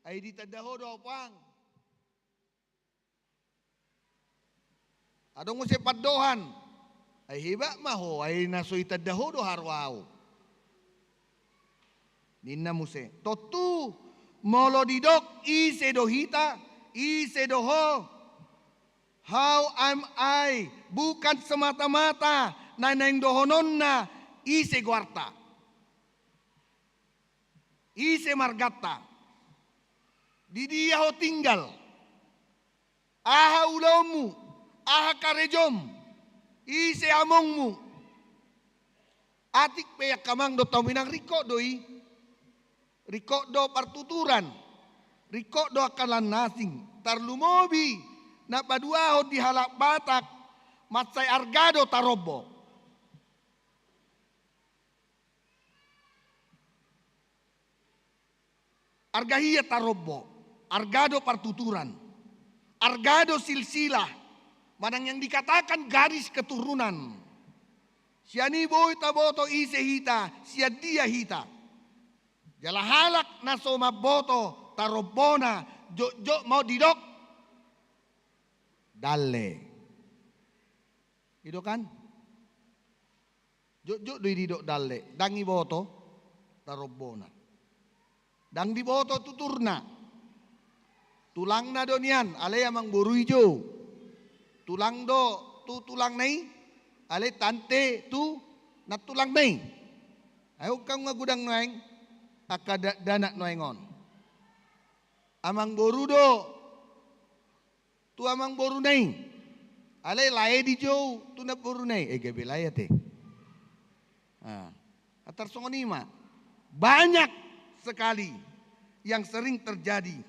ai ditanda ho do ahu, Pang. Adong muse pandohan, ai hebat ma ho, ai na so itanda ho do haroa ahu, ninna muse. Tontu, molo didok ise do hita, ise do ho, how am I, bukan semata-mata na naeng dohononna ise goarta, ise marganta, di dia ho tinggal, aha ulaonmu, aha karejom, ise amongmu. Atik pe angka amang dohot hamu inang, ringkot do i. Ringkot do partuturan, ringkot do angka na asing, tarlumobi na paduahon di halak Batak, mansai arga do tarombo. Arga hia tarombo, arga do partuturan, arga do silsilah, manang yang dikatakan garis keturunan. Sian i boi taboto ise hita, sian dia hita. Jala halak na so mamboto tarombona, jotjot ma on didok dalle. I do kan? Jotjot do i didok dalle, ndang diboto tarombona. Ndang diboto tuturna. Tulangna do nian, alai amangboru i jou. Tulang do tu tulangna i, alai tante tu nantulangna i. Ai ungkang ma godang nuaeng angka dakdanak nuaeng on. Amangboru do tu amangboruna i. Alai lae dijou tu namboruna i, eh, gabe lae ate. Ah, atar songon i ma. Banyak sekali yang sering terjadi.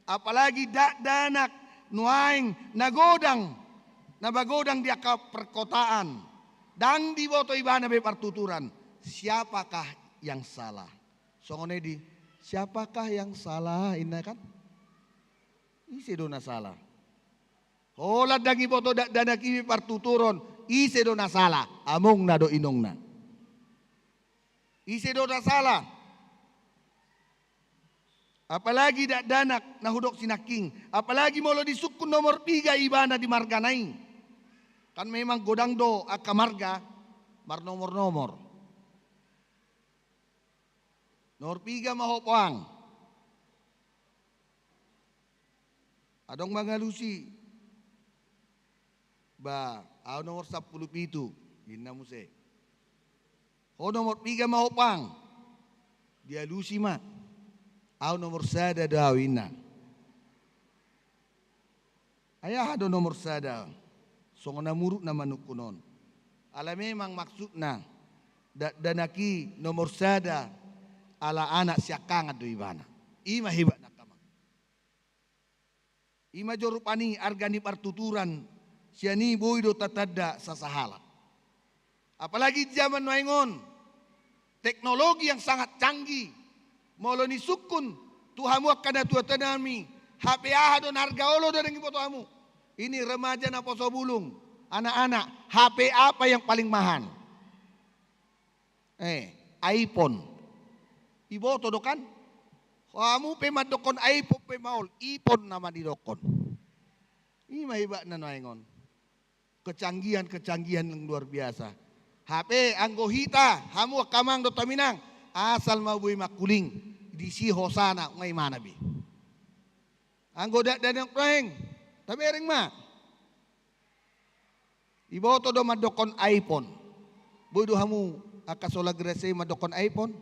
Apalagi dakdanak nuaeng na godang, na magodang di angka perkotaan. Ndang diboto ibana be partuturan. Siapakah yang salah? Songon i di, siapakah yang salah, inna kan? Ise do na sala? Holan ndang diboto dakdanak i be partuturon, ise do na sala? Amongna do inongna. Ise do na sala? Apalagi dakdanak na hudok sinangkin, apalagi molo disungkun nomor piga ibana di margana i. Kan memang godang do angka marga marnomor-nomor. Nomor piga ma ho poang? Adong mangalusi. Ba, au nomor sampulu pitu, inna muse. Ho nomor piga ma ho poang? Dialusi ma. Au nomor sada do au, inna. Ai aha do nomor sada? Songon na muruk na manungkun on. Ala memang maksudna, dakdanak i nomor sada ala anak siangkangan do ibana. I ma hebatna angka amang. I ma jo rupani arga ni partuturan, sian i boi do tatanda sasahalak. Apalagi di zaman nuaeng on, teknologi yang sangat canggih. Molo disungkun tu hamu angka natuatuanami, H P aha do na arga olo do, ndang diboto hamu. Ini remaja naposo bulung, anak-anak, H P apa yang paling mahal? Eh, iPhone. Diboto do kan? Hamu pe mandokkon iPhone pe maol, iPhone nama didokkon. I ma hebatna nuaeng on. Kecanggihan-kecanggihan yang luar biasa. Hape anggo hita, hamu angka amang dohot haminang, asal ma boi mangkuling, disi hosana, nga imana be. Anggo dakdanak nuaeng, tabereng ma. Diboto do mandokkon iPhone. Boi do hamu angka sola grase mandokkon iPhone?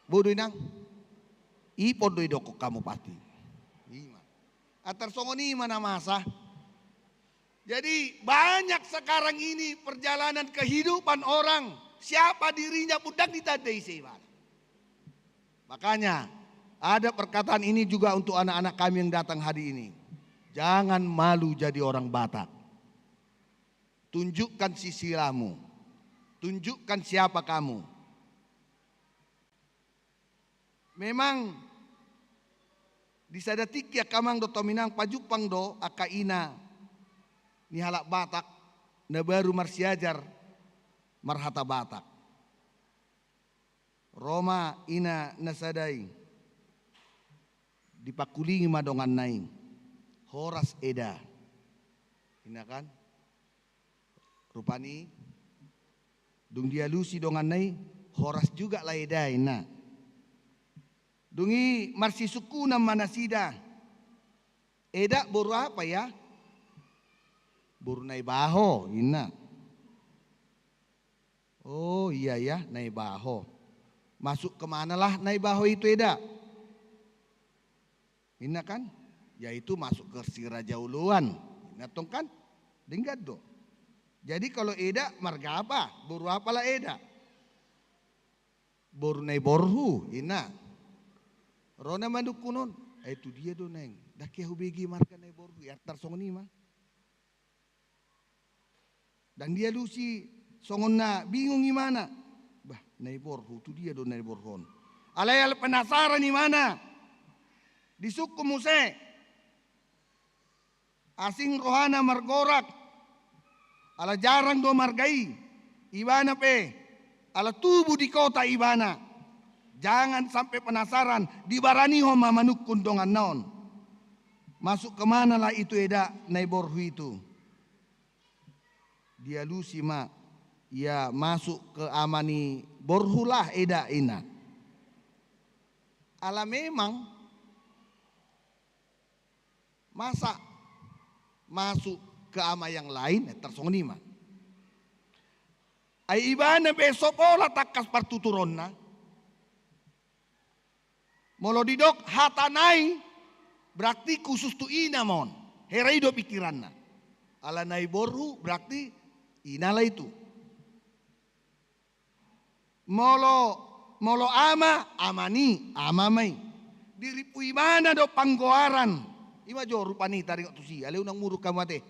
Boi do inang? Iphone do didokkon hamu pasti. I ma. Antar songon i ma na masa. Jadi, banyak sekarang ini perjalanan kehidupan orang, siapa dirinya pun ndang ditanda ise ibana. Makanya, ada perkataan ini juga untuk anak-anak kami yang datang hari ini. Jangan malu jadi orang Batak. Tunjukkan silsilahmu. Tunjukkan siapa kamu. Memang di sada tingki angka amang dohot haminang pajumpang do angka ina ni halak Batak na baru marsiajar marhata Batak. Ro ma ina na sada i, dipangkulingi ma donganna i, horas eda. Ina kan? Rupani, dung dialusi donganna i, horas juga lah eda, inna. Dung i marsisungkunan ma nasida, eda, boru apa ya? Boru Naibaho, inna. Oh iya ya, Naibaho. Masuk ke mana lah Naibaho itu, eda? Inna kan, ya itu masuk ke si Raja Uluan. Inna tong kan, denggan do. Jadi kalau eda marga apa? Boru apa lah eda? Boru Naiborhu, inna. Ro na manungkun on, ai tu dia do naeng? Ndang hea hubege marga Naiborhu, i antar songon i ma. Ndang dialusi songon na bingung imana. Bah, Naiborhu, tu dia do Naiborhu on? Alai ala penasaran imana. Disungkun muse. Asing rohana margorak. Ala jarang do marga i. Ibana pe. Ala tubu di kota ibana. Jangan sampai penasaran, dibaranihon ma manungkun donganna on. Masuk ke mana lah itu eda na i borhu itu? Dialusi ma, ia masuk ke ama ni borhu lah eda, inna. Ala memang masa masuk ke ama yang lain, eh, tarsongon i ma. Ai ibana pe so pola tangkas partuturonna. Molo didok hata nai, berarti khusus tu ina ma on. Hera i do pikiranna. Ala na i borhu, berarti ina lah itu. Molo, molo ama, ama ni, ama ma i. Diripu ibana do panggoaran. I ma jo rupani taringot tusi, alai unang muruk hamu ate.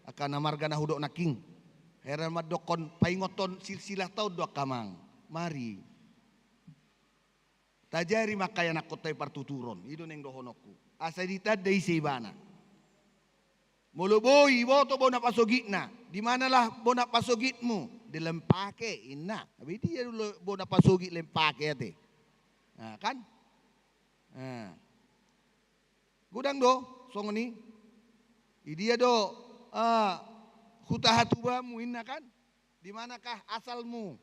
Angka na marga na hudok nangkin. Hera mandokkon paingothon silsilah ta on do angka amang. Mari. Taajari ma angka ianakhonta i partuturon, i do naeng dohononku. Asa ditanda ise ibana. Molo boi, iboto bona pasogitna. Di mana lah bona pasogitmu? Di Lempake, inna. Tapi dia dulu bona pasogit Lempake ate. Nah, kan? Nah. Godang do, songon i. Di dia do, ah, huta hatubamu, inna kan? Di manakah asalmu?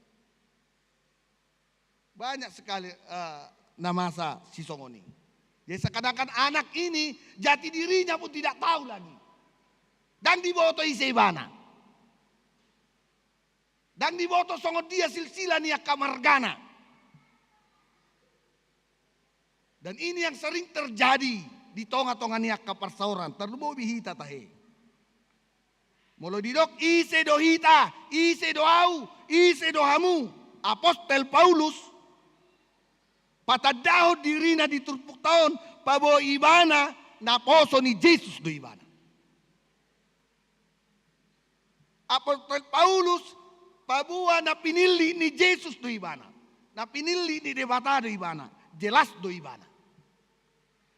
Banyak sekali, eh, na masa sisongon i. Jadi seakan-akan anak ini jati dirinya pun tidak tahu lagi. Ndang diboto ise ibana. Ndang diboto songon dia silsilah ni angka margana. Dan ini yang sering terjadi di tonga-tonga ni angka parsaoran, tarlumobi hita tahe. Molo didok, ise do hita, ise do au, ise do hamu, Apostel Paulus, patandahon dirina di turpukta on, paboi ibana, naposo ni Jesus do ibana. Apostel Paulus, paboa na pinillit ni Jesus do ibana. Na pinillit ni Debata do ibana. Jelas do ibana.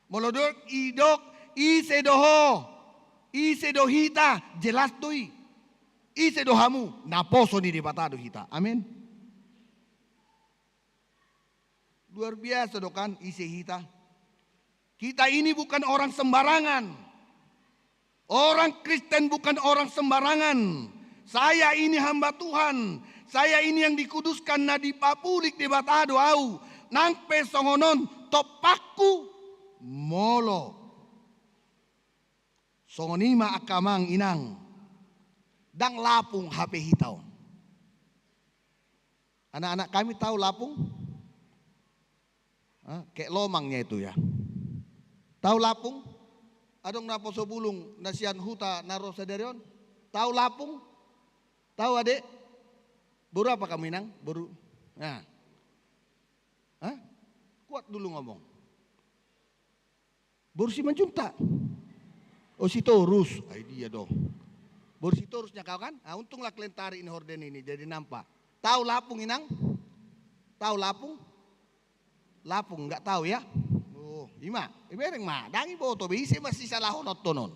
Molo dok, idok, ise do ho, ise do hita, jelas do i. Ise do hamu, naposo ni Debata do hita. Amin. Luar biasa do kan, ise hita. Kita ini bukan orang sembarangan. Orang Kristen bukan orang sembarangan. Saya ini hamba Tuhan. Saya ini yang dikuduskan, na dipapulik Debata do au. Nang pe songon on tompakku molo songon i ma angka amang inang, ndang lapung hape hita on. Anak-anak kami tahu lapung? Hah? Kayak lomangnya itu ya. Tahu lapung? Adong naposo bulung na sian huta na ro sadari on. Tahu lapung? Tahu adek? Boru apa kamu inang? Boru. Nah. Hah? Kuat dulu ngomong. Boru Simanjuntak. Oh, Sitorus. Ai dia dong. Boru Sitorus nya kau kan? Ah, untung lah klentari ini horden ini jadi nampak. Tahu lapung inang? Tahu lapung? Lapung nggak tahu ya? Oh, i ma. Ibereng ma. Ndang iboto be ise ma sisalahononton on.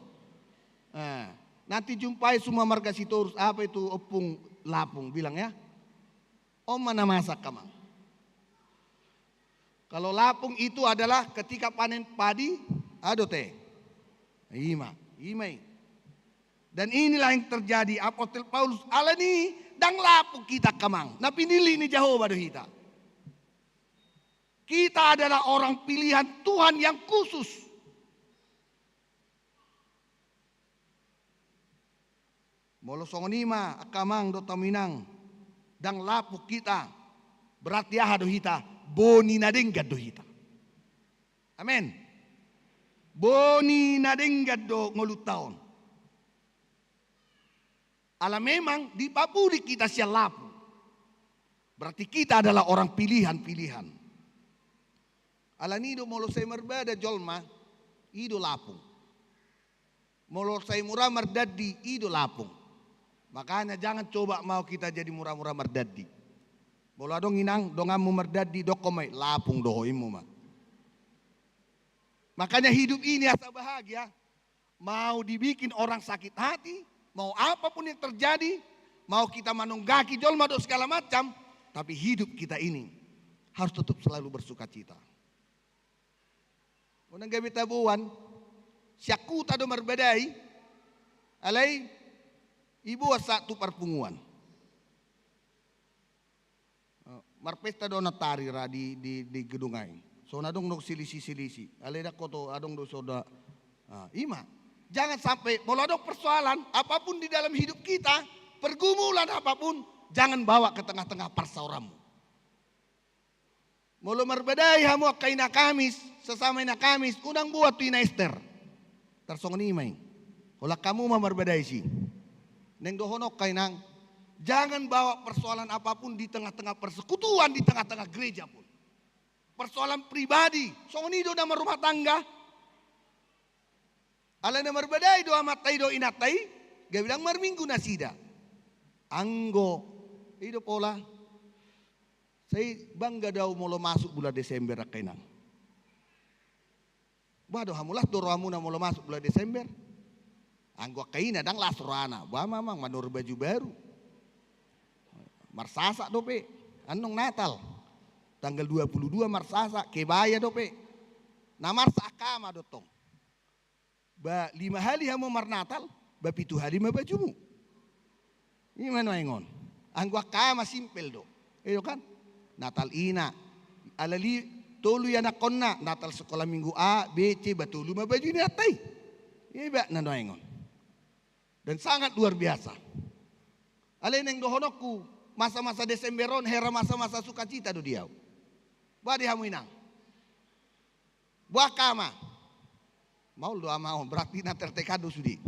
Eh, nanti jumpai semua marga Sitorus apa itu ompung lapung bilang ya. On ma na masa angka amang. Kalau lapung itu adalah ketika panen padi, ado te. I ma, i ma i. Dan inilah yang terjadi Apostel Paulus, alani ndang lapung hita angka amang. Na pinillit ni Jahowa do hita. Kita adalah orang pilihan Tuhan yang khusus. Molo songon i ma angka amang dohot hamu inang, ndang lapung hita, berarti aha do hita? Boni na denggan do hita. Amen. Boni na denggan do ngolunta on. Ala memang dipapulik hita sian lapung. Berarti kita adalah orang pilihan-pilihan. Alani do molo sai marbada jolma, i do lapung. Molo sai mura mardandi, i do lapung. Makanya jangan coba mau kita jadi mura-mura mardandi. Molo adong inang donganmu mardandi, dokkon ma i, lapung do ho, inmu ma. Makanya hidup ini asa bahagia. Mau dibikin orang sakit hati, mau apapun yang terjadi, mau kita manonggaki jolma dohot segala macam, tapi hidup kita ini harus tetap selalu bersukacita. Unang gabe taboan, sian huta do marbadai, alai iboan sahat tu parpunguan. Marpesta do nantoari ra di, di, di gedung ai. Songon adong do silisi-silisi. Alai ndang hoto adong do sonda. Ah, ima. Jangan sampai, molo adong persoalan apapun di dalam hidup kita, pergumulan apapun, jangan bawa ke tengah-tengah parsaoranmu. Molo marbadai hamu angka ina Kamis, sesama ina Kamis, unang boan tu ina Ester. Tarsongon i ma i. Holan hamu ma marbadai si. Naeng dohononku inang, jangan bawa persoalan apapun di tengah-tengah persekutuan, di tengah-tengah gereja pun. Persoalan pribadi, songon i do na marrumah tangga. Alai na marbadai do amanta i dohot inanta i, gabe ndang marminggu nasida. Anggo, i do pola. Sai bangga do au molo masuk bulan Desember angka inang. Bah, do hamu las do rohamuna molo masuk bulan Desember. Anggo angka ina ndang las rohana, bah, mamang manor baju baru. Marsasak dope, annon Natal. Tanggal dua puluh dua marsasak, kebaya dope. Na marsak angka ama do tong. Ba lima hali hamu marnatal, ba pitu hali ma bajumu. Ima nuaeng on. Anggo angka ama simpel do. Iyo kan? Natal ina. Alai tolu ianakkonna, Natal sekolah minggu A, B, C, ba tolu ma baju ni inanta i. Iba na nuaeng on. Dan sangat luar biasa. Alai naeng dohononku, masa-masa Desember on, hera masa-masa sukacita do di au. Bah, di hamu inang. Bah, angka ama. Maol do ama on, berarti na tertekan do sude.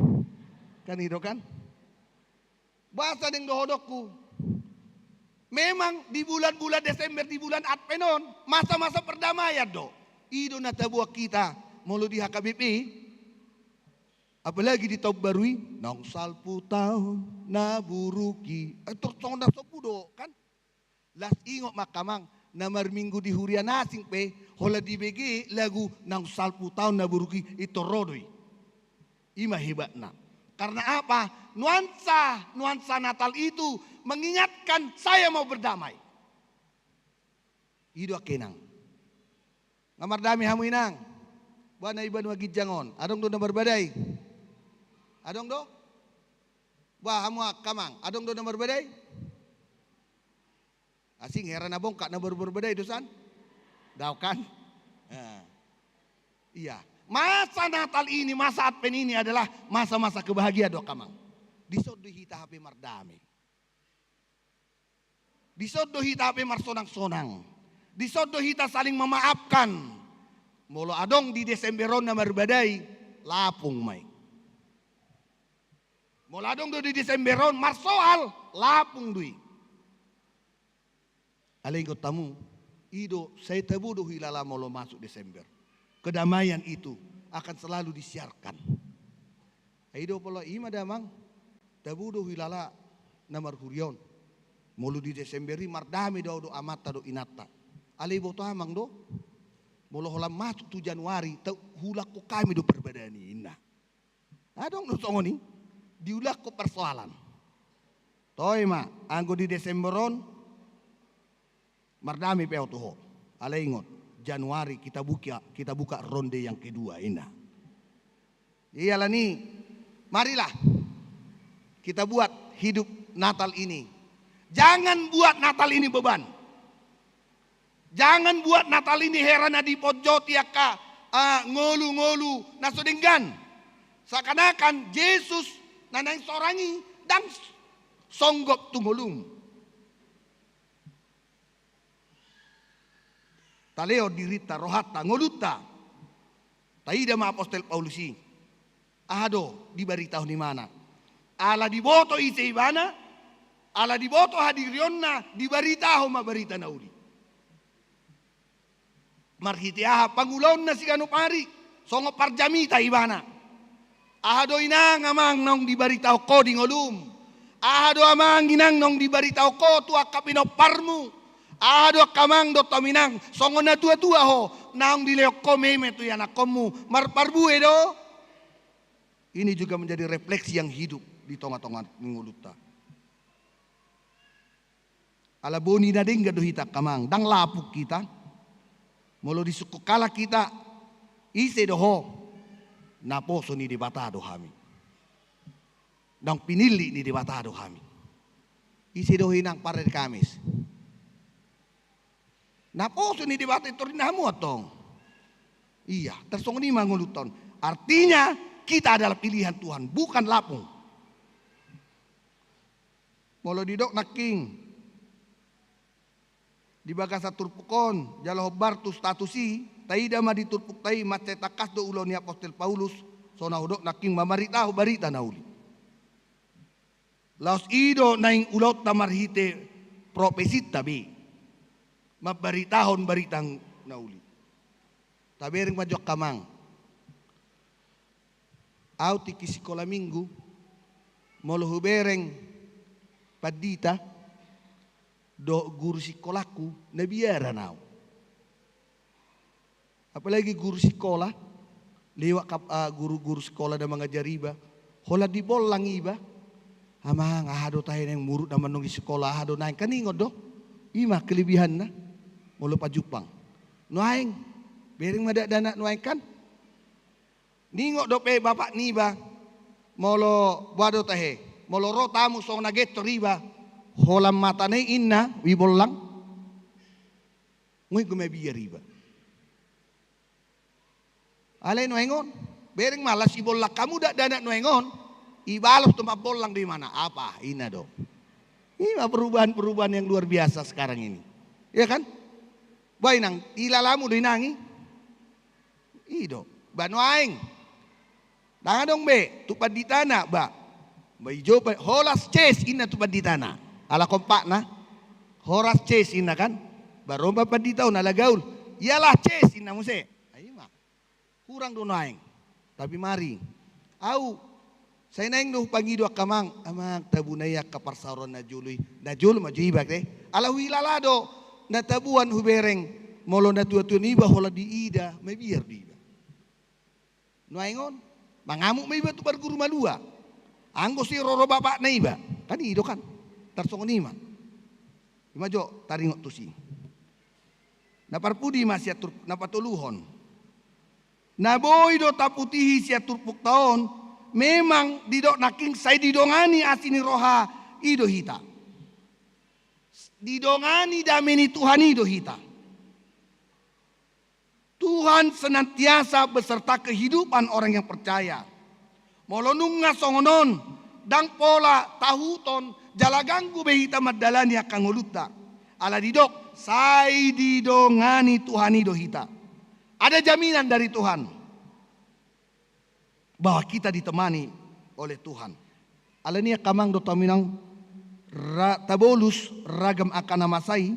Kan i do kan? Bah, asa naeng dohononku. Memang di bulan-bulan Desember, di bulan Advent on, masa-masa perdamaian do. I do na taboan hita, molo di H K B P. Apalagi di taon baru i, naung salpu taon na buruk i. Eh, tor songon na sombu do, kan? Las ingot ma angka amang, na marminggu di huria na asing pe, holan dibege lagu naung salpu taon na buruk i, i tor ro do i. Ima hebatna. Karena apa? Nuansa, nuansa Natal itu mengingatkan saya mau berdamai. I do angka inang. Nga mardame hamu inang. Bah, na i banua ginjang on. Adong do na marbadai? Adong do? Bah, hamu angka amang. Adong do na marbadai? Asing hera na bongkak na baru marbadai do san? Dao kan? Eh. Iya. Masa Natal ini, masa Advent ini adalah masa-masa kebahagiaan do angka amang. Dison do hita hape mardame. Dison do hita hape marsonang-sonang. Dison do hita saling memaafkan. Molo adong di Desember on na marbadai, lapung ma i. Molo adong do di Desember on marsoal, lapung do i. Alai ingot hamu, i do sai tabo do huhilala molo masuk Desember. Kedamaian itu akan selalu disiarkan. Ai do pola ima damang, tabo do huhilala na marhuria on. Molo di Desember i mardame do au dohot amanta dohot inanta. Alai boto amang do, molo holan masuk tu Januari, ta-, huulakhon hami do parbadaan i, ninna. Adong do songon i, diulakhon persoalan. Toe ma, anggo di Desember on, mardame pe au tu ho. Alai ingot, Januari kita buka, kita buka ronde yang kedua, ninna. Jadi alani, marilah kita buat hidup Natal ini. Jangan buat Natal ini beban. Jangan buat Natal ini hera na diponjoti angka, ah, ngolu-ngolu na so denggan. Seakan-akan Jesus na naeng sorang i ndang songgop tu ngolum. Talehon dirinta, rohanta, ngolunta. Taida ma apostel Paulus i. Aha do dibaritahon ibana? Ala diboto ise ibana, ala diboto hadirionna, dibaritahon ma barita na uli. Marhite aha pangulaonna siganup ari, songon parjamita ibana. Aha do inang amang naung dibaritahon ho di ngolum? Aha do amang inang naung dibaritahon ho tu angka pinomparmu? Aha do angka amang dohot hamu inang, songon na tua-tua ho, naung dilehon ho meme tu ianakkonmu, marparbue do? Ini juga menjadi refleksi yang hidup di tonga-tonga ni ngolunta. Ala boni na denggan do hita angka amang, ndang lapung hita. Molo disungkun halak hita, ise do ho? Naposo ni Debata do hami. Ndang pinillit ni Debata do hami. Ise do ho inang parade Kamis? Naposo ni Debata i, tor ninna hamu antong. Ia, tarsongon i ma ngolunta on. Artinya, kita adalah pilihan Tuhan, bukan lapung. Molo didok nangkin di bagasan turpuk on, jala hombar tu status i, taida ma di turpukta i, mansai tangkas do ulaon ni apostel Paulus, songon na hudok nangkin mamaritahon barita na uli. Laos i do naeng ulaonta marhite profesinta be, mambaritahon barita na uli. Tabereng ma jo angka amang. Au tingki sikola minggu, molo hubereng pandita dohot guru sikolangku, na biaran au. Apalagi guru sikola, lewat kap-, ah, guru-guru sikola na mangajari iba, holan dibollang iba. Amang, aha do tahe naeng muruk na manonggi sikola, aha do naeng, kan ingot do. I ma kelebihanna. Molo pajumpang, nuaeng, bereng ma dakdanak nuaeng kan. Ningot dope bapak niba, molo boha do tahe, molo ro tamu songon na gettor iba, holan matana i inna dibollang. Nunga mabiar iba. Alai nuaeng on, bereng ma las dibollang hamu dakdanak nuaeng on, dibalos do mambollang do imana, apa, inna do. Ini mah perubahan-perubahan yang luar biasa sekarang ini. Iya kan? Bah inang, ilalamu do inang i. I do. Bah nuaeng. Ndang adong be tu panditana, bah. Bah ijo, bah, horas ces inna tu panditana. Ala kompakna. Horas ces inna kan. Bah ro ma pandita on ala gaul. Iyalah ces inna muse. Ai ma. Hurang do nuaeng. Tapi mari. Au. Sai naeng do hupangido angka amang. Amang, tabuna i angka parsaoran na jolo i. Na jolo ma jo iba te. Ala huilala do. Na tabuan hubereng. Molo na tua-tua niba holan diida. Mabiar do iba. Nuaeng on, mangamuk ma iba tu parguru malua. Anggo sai ro ro bapakna iba. Kan i do kan. Tarsongon i ma. I ma jo, taringot tusi. Na parpudi ma sian turp-, na patoluhon. Na boi do taputihi sian turpukta on, memang didok nangkin sai didongani asi ni roha i do hita. Didongani dame ni Tuhan i do hita. Tuhan senantiasa beserta kehidupan orang yang percaya. Molo nunga songon on, ndang pola tahuton jala ganggu be hita mandalani angka ngolunta. Ala didok, sai didongani Tuhan i do hita. Ada jaminan dari Tuhan bahwa kita ditemani oleh Tuhan. Alani i angka amang dohot hamu inang, ra-, tabolus ragam angka na masa i,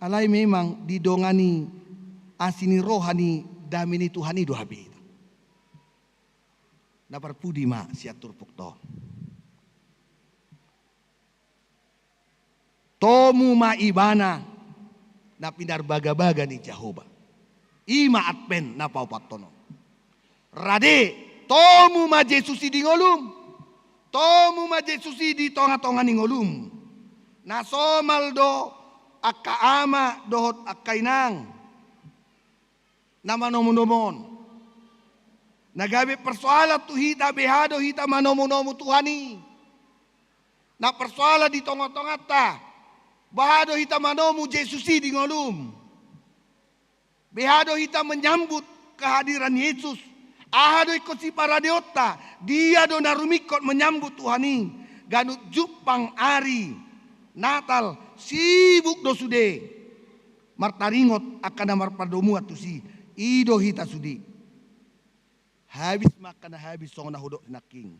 alai memang didongani asi ni roha ni dame ni Tuhan i do hape hita. Na parpudi ma sian turpukta on. Tomu ma ibana na pinarbagabaga ni Jahowa. I ma Advent na paopathon on. Rade, tomu ma Jesus i di ngolum. Tomu ma Jesus i di tongatonga ni ngolum. Na somal do angka ama dohot angka inang na manomunomu on. Na gabe persoalan tu hita, beha do hita manomunomu Tuhan i. Na persoalan di tongatonganta, beha do hita manomu Jesus i di ngolum. Beha do hita menyambut kehadiran Yesus. Aha do ingkon siparadeonta, dia do na rumingkot menyambut Tuhan i. Ganup jumpang ari Natal, sibuk do sude martaringot angka na marpardomuan tusi. I do hita sude. Habis ma angka na habis songon na hudok nangkin.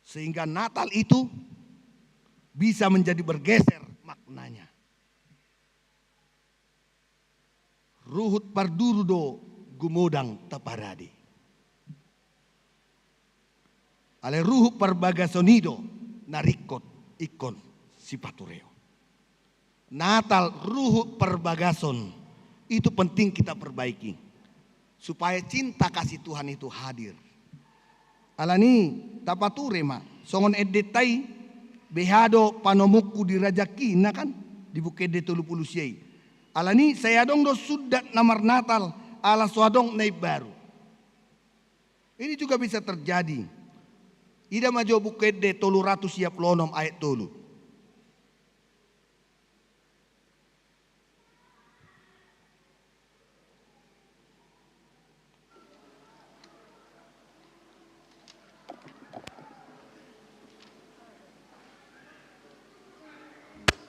Sehingga Natal itu bisa menjadi bergeser maknanya. Ruhut parduru do gumodang taparade. Alai ruhut parbagason i do na ringkot ingkon sipatureon. Natal ruhut parbagason itu penting kita perbaiki supaya cinta kasih Tuhan itu hadir. Alani tapature ma songon endenta i, beha do panomungku di rajangki, inna kan? Di Buku Ende tolu pulu sia i. Alani i sai adong do sundat na marnatal, ala so adong na imbaru. Ini juga bisa terjadi. Ida ma jo Buku Ende tolu ratus sia pulu onom ayat tolu.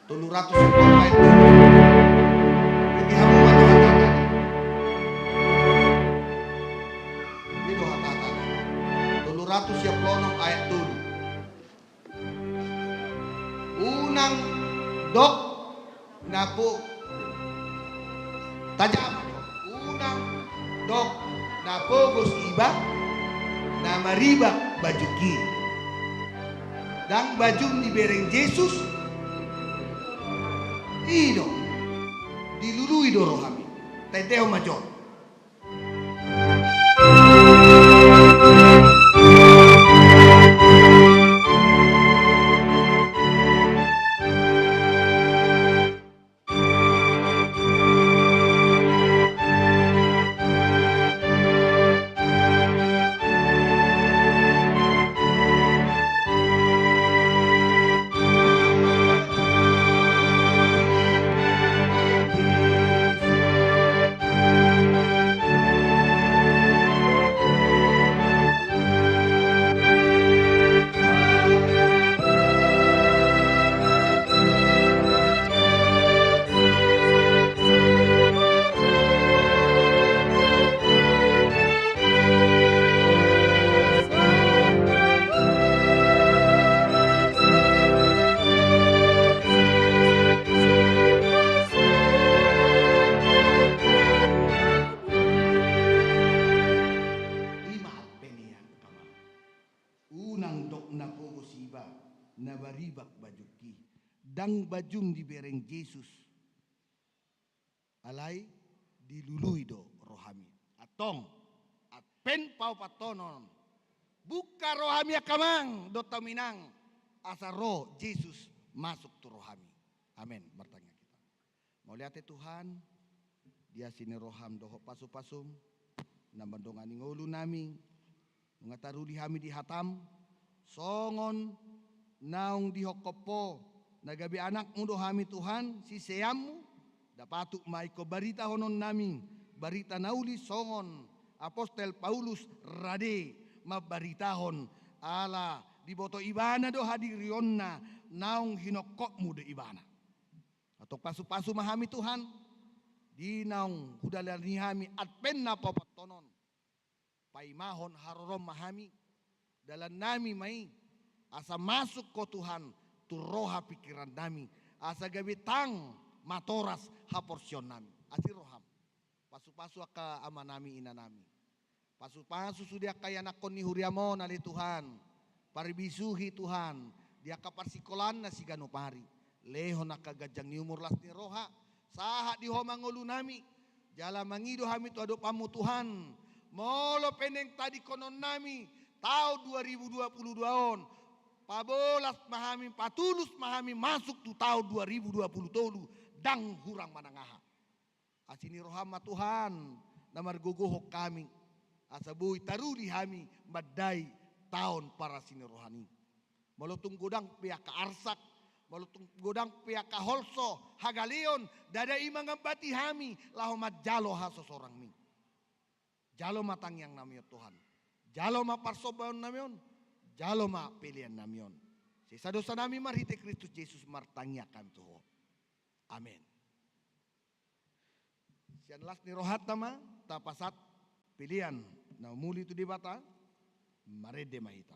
Tolu ratus sia pulu onom ayat tolu. Bagi hamu ma do hatana. Ini do hatana. Tolu ratus sia pulu onom ayat tolu. Unang dok na po-, tajama do. Unang dok na pogos iba na maribak bajungki. Ndang bajum dibereng Jesus. I do. Dilului do rohami. Taendehon ma jo. I ma Advent i angka amang. Unang dok na pogos iba na maribak bajungki. Ndang bajum dibereng Jesus. Alai dilului do rohami. Antong, Advent paopathon on. Buka rohami angka amang dohot hamu inang, asa ro Jesus masuk tu rohami. Amen. Martangiang hita. Mauliate Tuhan, di asi ni roham dohot pasupasum, na mandongani ngolunami, nunga taruli hami di hatam, songon naung dihophop ho, na gabe anakmu do hami Tuhan, siseanmu, dapatut ma ingkon baritahononnami, barita na uli songon apostel Paulus rade mambaritahon, ala diboto ibana do hadirionna, naung hinophopmu do ibana. Antong pasupasu ma hami Tuhan, di naung hudalani hami Advent na paopathon on. Paimahon harorom ma hami, dalannami ma i, asa masuk ho Tuhan, tu roha pikirannami, asa gabe tang matoras haporseaonnami. Asi roham. Pasupasu angka amanami inanami. Pasupasu sude angka ianakhon ni huriam on ale Tuhan. Parbisuhi Tuhan, di angka parsikolaan na siganup ari. Lehon angka ganjang ni umur las ni roha, sahat di Ho ma ngolunami. Jala mangido hami tu adopanmu Tuhan. Molo pe naeng tadingkononnami taon dua ribu dua pulu dua on, pabolas ma hami, patulus ma hami masuk tu taon dua ribu dua pulu tolu, ndang hurang manang aha. Asi ni roham ma Tuhan, na margogohon hami, asa boi taruli hami mandai taon parasi ni roha i. Molo tung godang pe angka arsak, molo tung godang pe angka holso, hagaleon, ndada i mangambati hami, laho manjalo hasosorangmi. Jalo ma tangiangnami on Tuhan. Jalo ma parsombaonnami on, jalo ma peleannami on. Sesa dosanami marhite Kristus Jesus martangiang hami tu Ho. Amen. Sian las ni rohanta ma tapasahat pelean na umuli tu Debata, marende ma hita.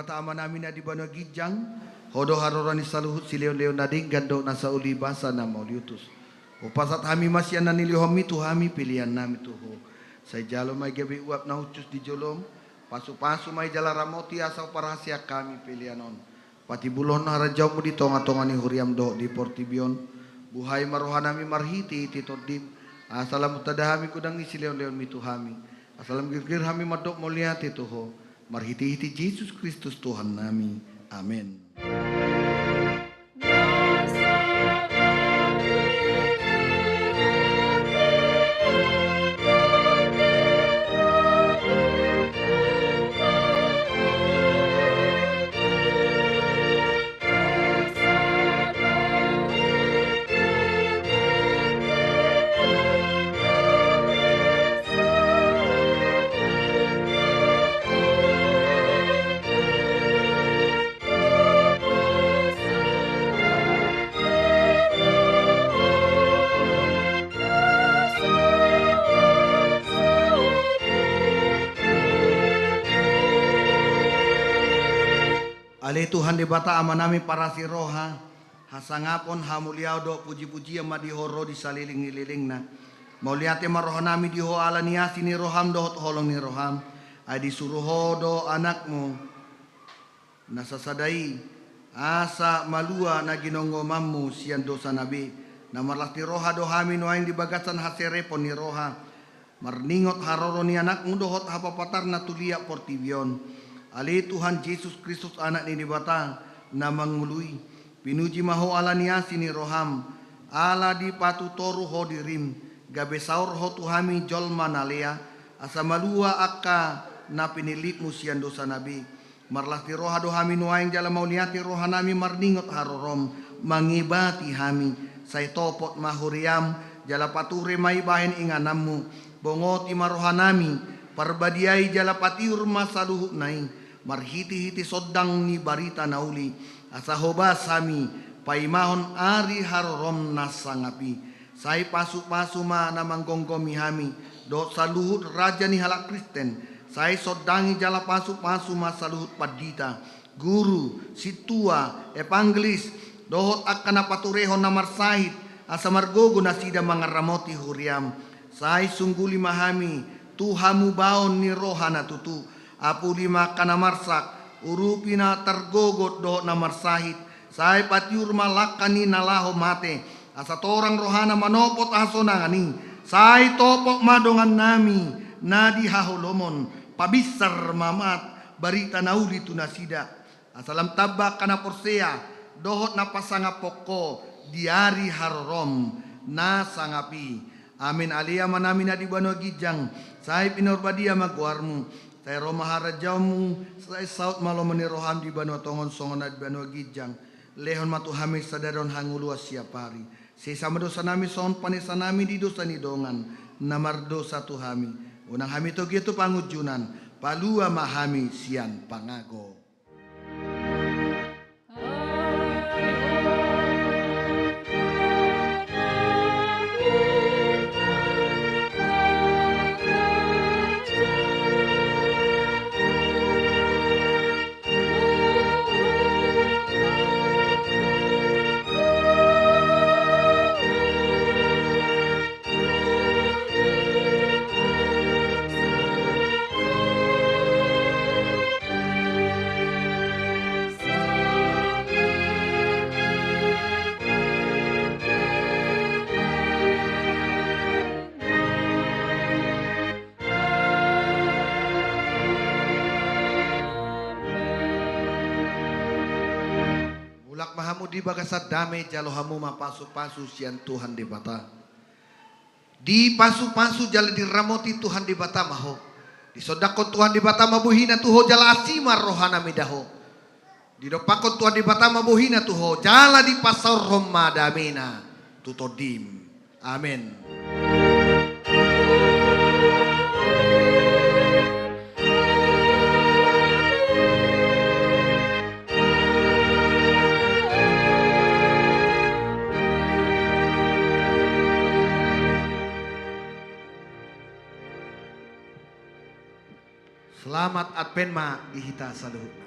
Debata Amanami na di banua ginjang, Ho do haroro ni saluhut silehon-lehon na denggan dohot nasa uli basa na mauliutus. Hupasahat hami ma sian na nilehonMi tu hami pelean nami tu Ho. Sai jalo ma i gabe uap na hushus di joloM, pasu-pasu ma i jala ramoti asa huparhaseang hami pelean on. Patibulhon harajaonMu di tonga-tonga ni huriaM dohot di portibi on. Buhai ma rohanami marhite-hite TondiM, asa lam tanda hami godang ni silehon-lehonMi tu hami, asa lam girgir hami mandok mauliate tu Ho. Marhite-hite Jesus Kristus Tuhannami. Amen. Ale Tuhan Debata Amanami parasi roha, hasangapon, hamuliaon dohot puji-pujian ma di Ho ro di saleleng ni lelengna. Mauliate ma rohanami di Ho ala ni asi ni rohaM dohot holong ni rohaM. Ai disuru Ho do AnakMu na sasada i, asa malua na ginonggomanMu sian dosana be. Na marlas ni roha do hami nuaeng di bagasan haserepon ni roha. Marningot haroro ni AnakMu dohot hapapatarNa tu liat portibi on. Ale Tuhan Jesus Kristus, Anak ni Debata na mangolu i, pinuji ma Ho ala ni asi ni rohaM, ala dipatutoru Ho diriM, gabe saor Ho tu hami jolma na lea, asa malua angka na pinillitMu sian dosana be. Marlas ni roha do hami nuaeng jala mauliate rohanami marningot haroroM, mangebati hami. Sai topot ma huriaM, jala pature ma i bahen ingananMu. Bongoti ma rohanami, parbadiai jala patiur ma saluhutna i, marhite-hite sondang ni barita na uli, asa hobas hami paimahon ari harorom na sangap i. Sai pasu-pasu ma na manggomgomi hami, dohot saluhut raja ni halak Kristen. Sai sondangi jala pasu-pasu ma saluhut pandita, guru, sintua, evangelis, dohot angka na paturehon na marsahit, asa margogo nasida mangaramoti huriam. Sai sungguli ma hami tu hamubaon ni roha na tutu. Apuli ma angka na marsak, urupi na targogot dohot na marsahit. Sai patiur ma langka ni na laho mate, asa torang rohana manopot hasonangan i. Sai topot ma dongannami na di haholomon, pabinsar ma mat barita na uli tu nasida. Asa lam tamba angka na porsea dohot na pasangaphon Ho di ari harorom na sangap i. Amen. Ale Amanami na di banua ginjang, sai pinarbadia ma goarmu. Sai ro ma harajaonmu. Sai saut ma lomo ni roham di banua tonga on songon na di banua ginjang. Lehon ma tu hami sadari on hangoluan siapari. Sesa ma dosanami songon panesanami di dosa ni dongan na mardosa tu hami. Unang hami togihon tu pangunjunan. Palua ma hami sian pangago. Mulak ma hamu di bagasan dame, jalo hamu ma pasu-pasu sian Tuhan Debata. Dipasu-pasu jala diramoti Tuhan Debata ma ho. Disondangkon Tuhan Debata ma bohina tu ho jala asi ma rohana mida ho. Didompakkon Tuhan Debata ma bohina tu ho jala dipasaorhon ma damena tu tondim. Amen. Selamat Advent ma di hita saluhut.